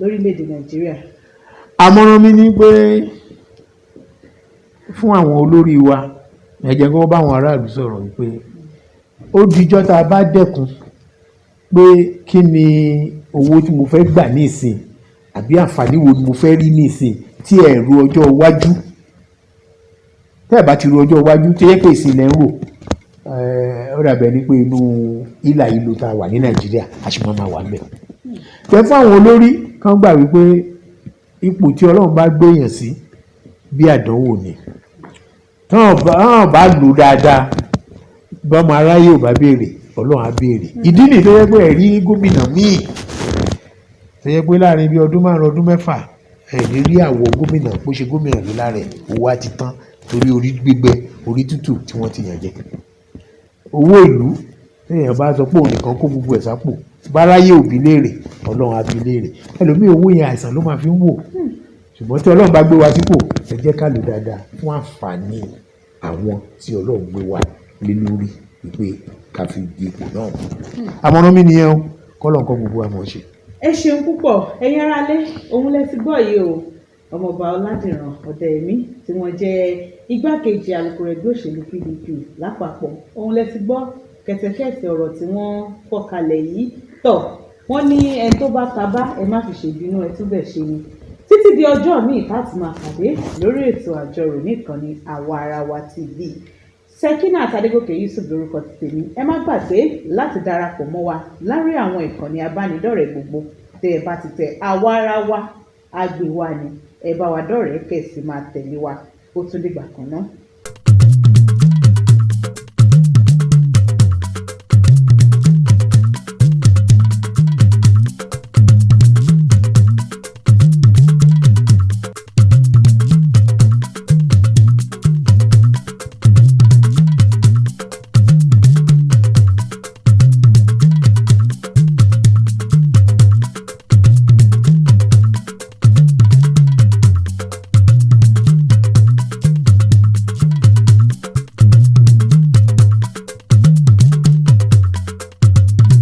lórílẹ̀‐èdè Nàìjíríà. Àmọ̀ràn mi ni pé fún àwọn olórí wa, ẹ jẹ́ kí wọ́n bá àwọn aráàlú sọ̀rọ̀ wípé ó dijọ́ tá a bá dẹ́kun pé kí ni owó tí mo fẹ́ gbà ní ìsìn, àbí àǹfààní wo ni mo fẹ́ rí ní ìsìn, tí ẹ ro ọjọ́ iwájú. Tẹ́ ẹ bá ti ro ọjọ́ iwájú, tí ẹ pè sí ilẹ̀ ń rò, ó dàbẹ̀ ni pé inú ìlà ìlú tá a wà ní Nàìjíríà, a sì máa wà ńbẹ̀. Tẹ́ fún àwọn olórí kan gbà wípé ipò tí Ọlọ́run bá gbé èèyàn sí bí àdánwò ni, tán bá lò dáadáa, bọ́mọ aráyé ò bá béèrè, Ọlọ́run á béèrè. Ìdí nìyí tó yẹ pé ẹ̀rí gómìnà míì tó yẹ pé láàrin bí ọdún 5, ọdún 6, ẹ̀ ní rí àwọ̀ gómìnà bó ṣe gómìnà ló lára ẹ̀, owó á ti tán torí orí gbígbẹ, orí tútù tí wọ́n ti yàn jẹ. Owó ìlú téèyàn bá sọ pé òun nìkan kó gbogbo ẹ̀ sápò, báráyé ò bí léèrè, Ọlọ́run á bí léèrè. Ẹlòmíì, owó yẹn, àìsàn ló máa fi ń wò. Ṣùgbọ́n tí Ọlọ́run bá gbé wa sípò, ẹ jẹ́ ká lò dáadáa fún àǹfààní àwọn tí Ọlọ́run gbé wa lé lórí wípé ká fi di ipò náà mú. Àmọ̀ràn mi nìyẹn o, kọ́lọ́run kọ́ gbogbo wa mọ̀ ṣe. Ẹ ṣeun púpọ̀. Ẹ̀yin aráalé, òun lẹ ti gbọ́ yìí o. Ọmọọba Ọládìran Ọ̀dẹ́yẹmí, tí wọ́n jẹ́ igbákejì alukoro ẹgbẹ́ òṣèlú PDP lápapọ̀, òun lẹ ti gbọ́ kẹ̀tẹ̀kẹ̀tẹ̀ ọ̀rọ̀ tí wọ́n fọ́ kalẹ̀ yìí. Tọ̀ wọ́n ní ẹni tó bá ta bá ẹ má fi ṣèbínú, ẹ túbẹ̀ ṣe ni. Títí di ọjọ́ míì láti máa pàdé lórí ètò àjọrò ní ìkànnì Àwa Ara Wa TV, Sekinat Adégòkè Yusuf lórúkọ ti tèmi. Ẹ má gbàgbé láti darapọ̀ mọ́ wa lárí àwọn ìkànnì abánidọ́rẹ̀ẹ́ gbogbo. Tẹ́ ẹ bá ti tẹ Àwa Ara Wa, àgbè wa ni ẹ bá wa dọ̀rẹ́ẹ́, kẹ̀ sì máa tẹ̀lé wa. Ó tún dìgbà kan náà.